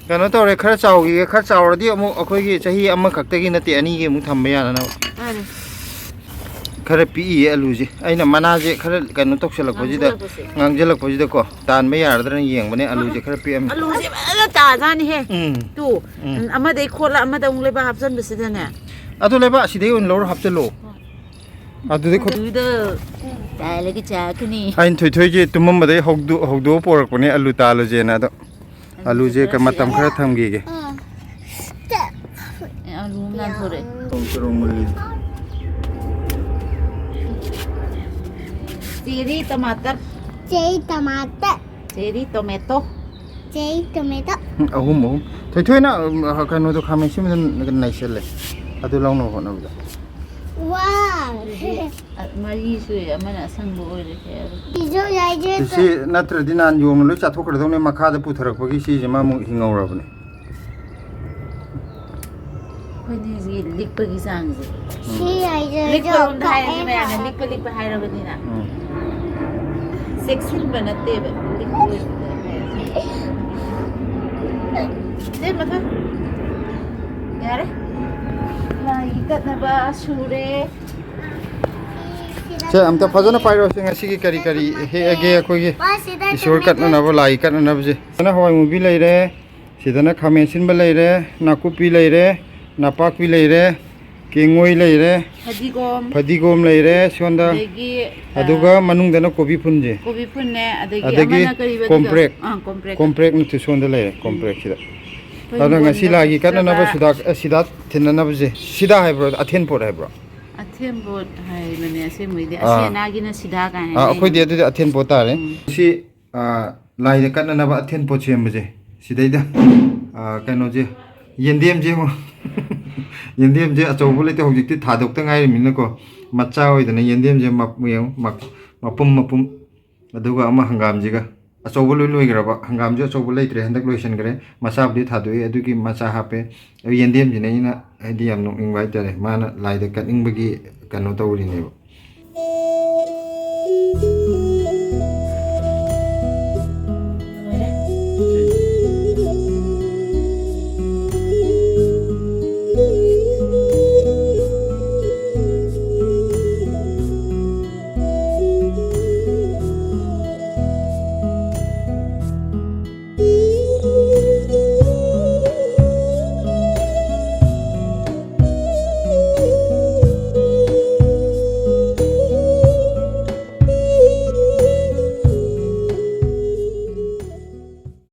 ꯀꯩꯅꯣ ꯇꯧꯔꯦ, ꯈꯔ ꯆꯥꯎꯈꯤꯒꯦ, ꯈꯔ ꯆꯥꯎꯔꯗꯤ ꯑꯃꯨꯛ ꯑꯩꯈꯣꯏꯒꯤ ꯆꯍꯤ ꯑꯃꯈꯛꯇꯒꯤ ꯅꯠꯇꯦ, ꯑꯅꯤꯒꯤ ꯑꯃꯨꯛ ꯊꯝꯕ ꯌꯥꯅꯅꯕ꯫ ꯃꯥꯅꯦ꯫ ꯈꯔ ꯄꯤꯛꯏꯌꯦ ꯑꯂꯨꯁꯦ꯫ ꯑꯩꯅ ꯃꯅꯥꯁꯦ ꯈꯔ ꯀꯩꯅꯣ ꯇꯧꯁꯜꯂꯛꯄꯁꯤꯗ, ꯉꯥꯡꯁꯤꯜꯂꯛꯄꯁꯤꯗꯀꯣ, ꯇꯥꯟꯕ ꯌꯥꯔꯗ꯭ꯔꯅ ꯌꯦꯡꯕꯅꯦ꯫ ꯑꯂꯨꯁꯦ ꯈꯔ ꯄꯤꯛꯑꯝꯃꯦ꯫ ꯑꯂꯨꯁꯦ ꯐꯖꯅ ꯇꯥꯖꯥꯅꯤꯍꯦ꯫ ꯎꯝ꯫ ꯇꯨ꯫ ꯎꯝ꯫ ꯎꯝ, ꯑꯃꯗꯩ ꯈꯣꯠꯂ ꯑꯃꯗ ꯑꯃꯨꯛ ꯂꯩꯕꯥꯛ ꯍꯥꯞꯆꯤꯟꯕꯁꯤꯗꯅꯦ꯫ ꯑꯗꯨ ꯂꯩꯕꯥꯛ ꯑꯁꯤꯗꯩ ꯑꯣꯏꯅ ꯂꯧꯔ ꯍꯥꯞꯆꯤꯜꯂꯣ꯫ ꯑꯗꯨꯗꯩ ꯈꯣꯠ- ꯑꯗꯨꯗ ꯇꯥꯏꯂꯒ ꯆꯥꯀꯅꯤ꯫ ꯑꯩꯅ ꯊꯣꯏꯊꯣꯏꯁꯦ ꯇꯨꯝꯃꯝꯕꯗꯩ ꯍꯧꯗꯣ-, ꯍꯧꯗꯣꯛꯑ ꯄꯣꯔꯛꯄꯅꯦ ꯑꯂꯨ ꯇꯥꯜꯂꯨꯁꯦꯅ꯫ ꯑꯗꯣ ꯑꯂꯨꯁꯦ ꯈꯔ ꯃꯇꯝ ꯈꯔ ꯊꯝꯈꯤꯒꯦ꯫ ꯑꯦ, ꯑꯂꯨ ꯑꯃ ꯂꯥꯟꯊꯣꯔꯛꯑꯦ꯫ ꯆꯔꯣꯡ ꯃꯨꯜꯂꯤ꯫ Cherry tomato. Cherry tomato. Cherry tomato. Cherry tomato. ꯑꯍꯨꯝ, ꯑꯍꯨꯝ꯫ ꯊꯣꯏꯊꯣꯏꯅ, ꯎꯝ, ꯀꯩꯅꯣꯗꯣ, ꯈꯥꯃꯦꯟ ꯑꯁꯤꯟꯕꯗꯣ ꯅꯩꯁꯜꯂꯦ꯫ ꯑꯗꯨ ꯂꯧꯅꯕ ꯍꯣꯠꯅꯕꯗ꯫ ꯋꯥ꯫ ꯑꯗꯨꯗꯤ, ꯑ, ꯃꯔꯤ ꯁꯨꯏ, ꯑꯃꯅ ꯑꯁꯪꯕ ꯑꯣꯏꯔꯦ꯫ ꯁꯤꯁꯨ ꯌꯥꯏꯁꯦ꯫ ꯁꯤ ꯅꯠꯇ꯭ꯔꯗꯤ ꯅꯍꯥꯟ ꯌꯣꯡꯅ ꯂꯣꯏ ꯆꯥꯊꯣꯛꯈ꯭ꯔꯗꯧꯅꯦ, ꯃꯈꯥꯗ ꯄꯨꯊꯔꯛꯄꯒꯤ ꯁꯤꯁꯤꯃ ꯑꯃꯨꯛ ꯍꯤꯡꯍꯧꯔꯕꯅꯦ꯫ ꯑꯩꯈꯣꯏꯅꯤꯁꯤ ꯂꯤꯛꯄꯒꯤ ꯆꯥꯡꯁꯦ꯫ ꯁꯤ ꯍꯥꯏꯁꯦ ꯂꯤꯛꯄ ꯂꯣꯝꯗ ꯍꯥꯏꯔꯗꯤ ꯃꯌꯥꯝꯅ ꯂꯤꯛꯄ ꯂꯤꯛꯄ ꯍꯥꯏꯔꯕꯅꯤꯅ꯫ ꯎꯝ꯫ ꯆꯦꯛꯁꯤꯟꯕ ꯅꯠꯇꯦꯕ, ꯂꯤꯛꯄ ꯑꯣꯏꯕꯗ ꯍꯥꯏꯔꯗꯤ꯫ ꯁꯦ, ꯃꯊꯪ꯫ ꯌꯥꯔꯦ꯫ ꯂꯥꯏꯒꯤ ꯀꯠꯅꯕ ꯁꯨꯔꯦ꯫ ꯁꯦ, ꯑꯝꯇ ꯐꯖꯅ ꯄꯥꯏꯔꯣꯁꯦ, ꯉꯁꯤꯒꯤ ꯀꯔꯤ ꯀꯔꯤ ꯍꯦꯛꯑꯒꯦ ꯑꯩꯈꯣꯏꯒꯤ ꯄꯥ, ꯁꯤꯗ ꯏꯁꯣꯔ ꯇꯣꯃꯦꯇꯣ꯫ ꯀꯠꯅꯅꯕ, ꯂꯥꯏ ꯀꯠꯅꯅꯕꯁꯦ꯫ ꯁꯤꯗꯅ ꯍꯋꯥꯏ ꯃꯨꯕꯤ ꯂꯩꯔꯦ, ꯁꯤꯗꯅ ꯈꯥꯃꯦꯟ ꯑꯁꯤꯟꯕ ꯂꯩꯔꯦ, ꯅꯥꯀꯨꯞꯄꯤ ꯂꯩꯔꯦ, ꯅꯄꯥꯛꯄꯤ ꯂꯩꯔꯦ, ꯀꯦꯡꯉꯣꯏ ꯂꯩꯔꯦ, ꯐꯗꯤꯒꯣꯝ꯫ ꯐꯗꯤꯒꯣꯝ ꯂꯩꯔꯦ ꯁꯣꯝꯗ꯫ ꯑꯗꯒꯤ, ꯑꯗꯨꯒ ꯑ, ꯃꯅꯨꯡꯗꯅ ꯀꯣꯕꯤ ꯐꯨꯟꯁꯦ꯫ ꯀꯣꯕꯤ ꯐꯨꯟꯅꯦ, ꯑꯗꯒꯤ ꯑꯗꯒꯤ ꯑꯃꯅ ꯀꯔꯤꯕ ꯑꯗꯨꯗꯣ? ꯀꯣꯝꯄ꯭ꯔꯦꯛ꯫ ꯑꯥ, ꯀꯣꯝꯄ꯭ꯔꯦꯛ꯫ ꯀꯣꯝꯄ꯭ꯔꯦꯛ ꯅꯠꯇꯦ, ꯁꯣꯝꯗ ꯂꯩꯔꯦ, ꯎꯝ꯫ ꯀꯣꯝꯄ꯭ꯔꯦꯛꯁꯤꯗ꯫ ꯑꯗꯨꯅ ꯉꯁꯤ ꯐꯗꯤꯒꯣꯝꯗ ꯂꯥꯏꯒꯤ ꯀꯠꯅꯅꯕ ꯅꯠꯇ꯭ꯔꯒ ꯁꯤꯗꯥ, ꯁꯤꯗꯥ ꯊꯤꯟꯅꯅꯕꯁꯦ꯫ ꯁꯤꯗꯥ ꯍꯥꯏꯕ꯭ꯔꯣ? ꯑꯊꯦꯟꯄꯣꯠ ꯍꯥꯏꯕ꯭ꯔꯣ? ꯑꯊꯦꯟꯄꯣꯠ ꯍꯥꯏꯕꯅꯦ ꯑꯁꯦꯡꯕꯩꯗꯤ꯫ ꯑꯥ꯫ ꯑꯁꯤ ꯑꯅꯥꯒꯤꯅ ꯁꯤꯗꯥ ꯀꯥꯏꯅ ꯑꯥ, ꯍꯥꯏꯅꯦ꯫ ꯑꯩꯈꯣꯏꯗꯤ ꯑꯗꯨꯗꯤ ꯑꯊꯦꯟꯄꯣꯠ ꯇꯥꯔꯦ꯫ ꯎꯝ꯫ ꯁꯤ, ꯑꯥ, ꯂꯥꯏꯗ ꯀꯠꯅꯅꯕ ꯑꯊꯦꯟꯄꯣꯠ ꯁꯦꯝꯕꯁꯦ꯫ ꯁꯤꯗꯩꯗ, ꯑꯥ, ꯀꯩꯅꯣꯁꯦ, ꯌꯦꯟꯗꯦꯝꯁꯦ ꯌꯦꯡꯉꯣ꯫ ꯌꯦꯟꯗꯦꯝꯁꯦ ꯑꯆꯧꯕ ꯂꯩꯇꯦ, ꯍꯧꯖꯤꯛꯇꯤ ꯊꯥꯗꯣꯛꯇ ꯉꯥꯏꯔꯤꯃꯤꯅꯀꯣ꯫ ꯃꯆꯥ ꯑꯣꯏꯗꯅ ꯌꯦꯟꯗꯦꯝꯁꯦ ꯃꯞ-, ꯌꯦꯡꯉꯣ, ꯃꯞ-, ꯃꯄꯨꯝ ꯃꯄꯨꯝ꯫ ꯑꯗꯨꯒ ꯑꯃ ꯍꯪꯒꯥꯝꯁꯤꯒ꯫ ꯑꯆꯧꯕ ꯂꯣꯏ ꯂꯣꯏꯈ꯭ꯔꯕ꯫ ꯍꯪꯒꯥꯝꯁꯦ ꯑꯆꯧꯕ ꯂꯩꯇ꯭ꯔꯦ, ꯍꯟꯗꯛ ꯂꯣꯏꯁꯤꯟꯈ꯭ꯔꯦ꯫ ꯃꯆꯥꯕꯨꯗꯤ ꯊꯥꯗꯣꯛꯏ, ꯑꯗꯨꯒꯤ ꯃꯆꯥ ꯍꯥꯞꯄꯦ꯫ ꯑꯗꯨ ꯌꯦꯟꯗꯦꯝꯁꯤꯅ ꯑꯩꯅ ꯍꯥꯏꯗꯤ ꯌꯥꯝ ꯅꯣꯛꯅꯤꯡꯕ ꯍꯥꯏꯇꯥꯔꯦ꯫ ꯃꯥꯅ ꯂꯥꯏꯗ ꯀꯠꯅꯤꯡꯕꯒꯤ ꯀꯩꯅꯣ ꯇꯧꯔꯤꯅꯦꯕ꯫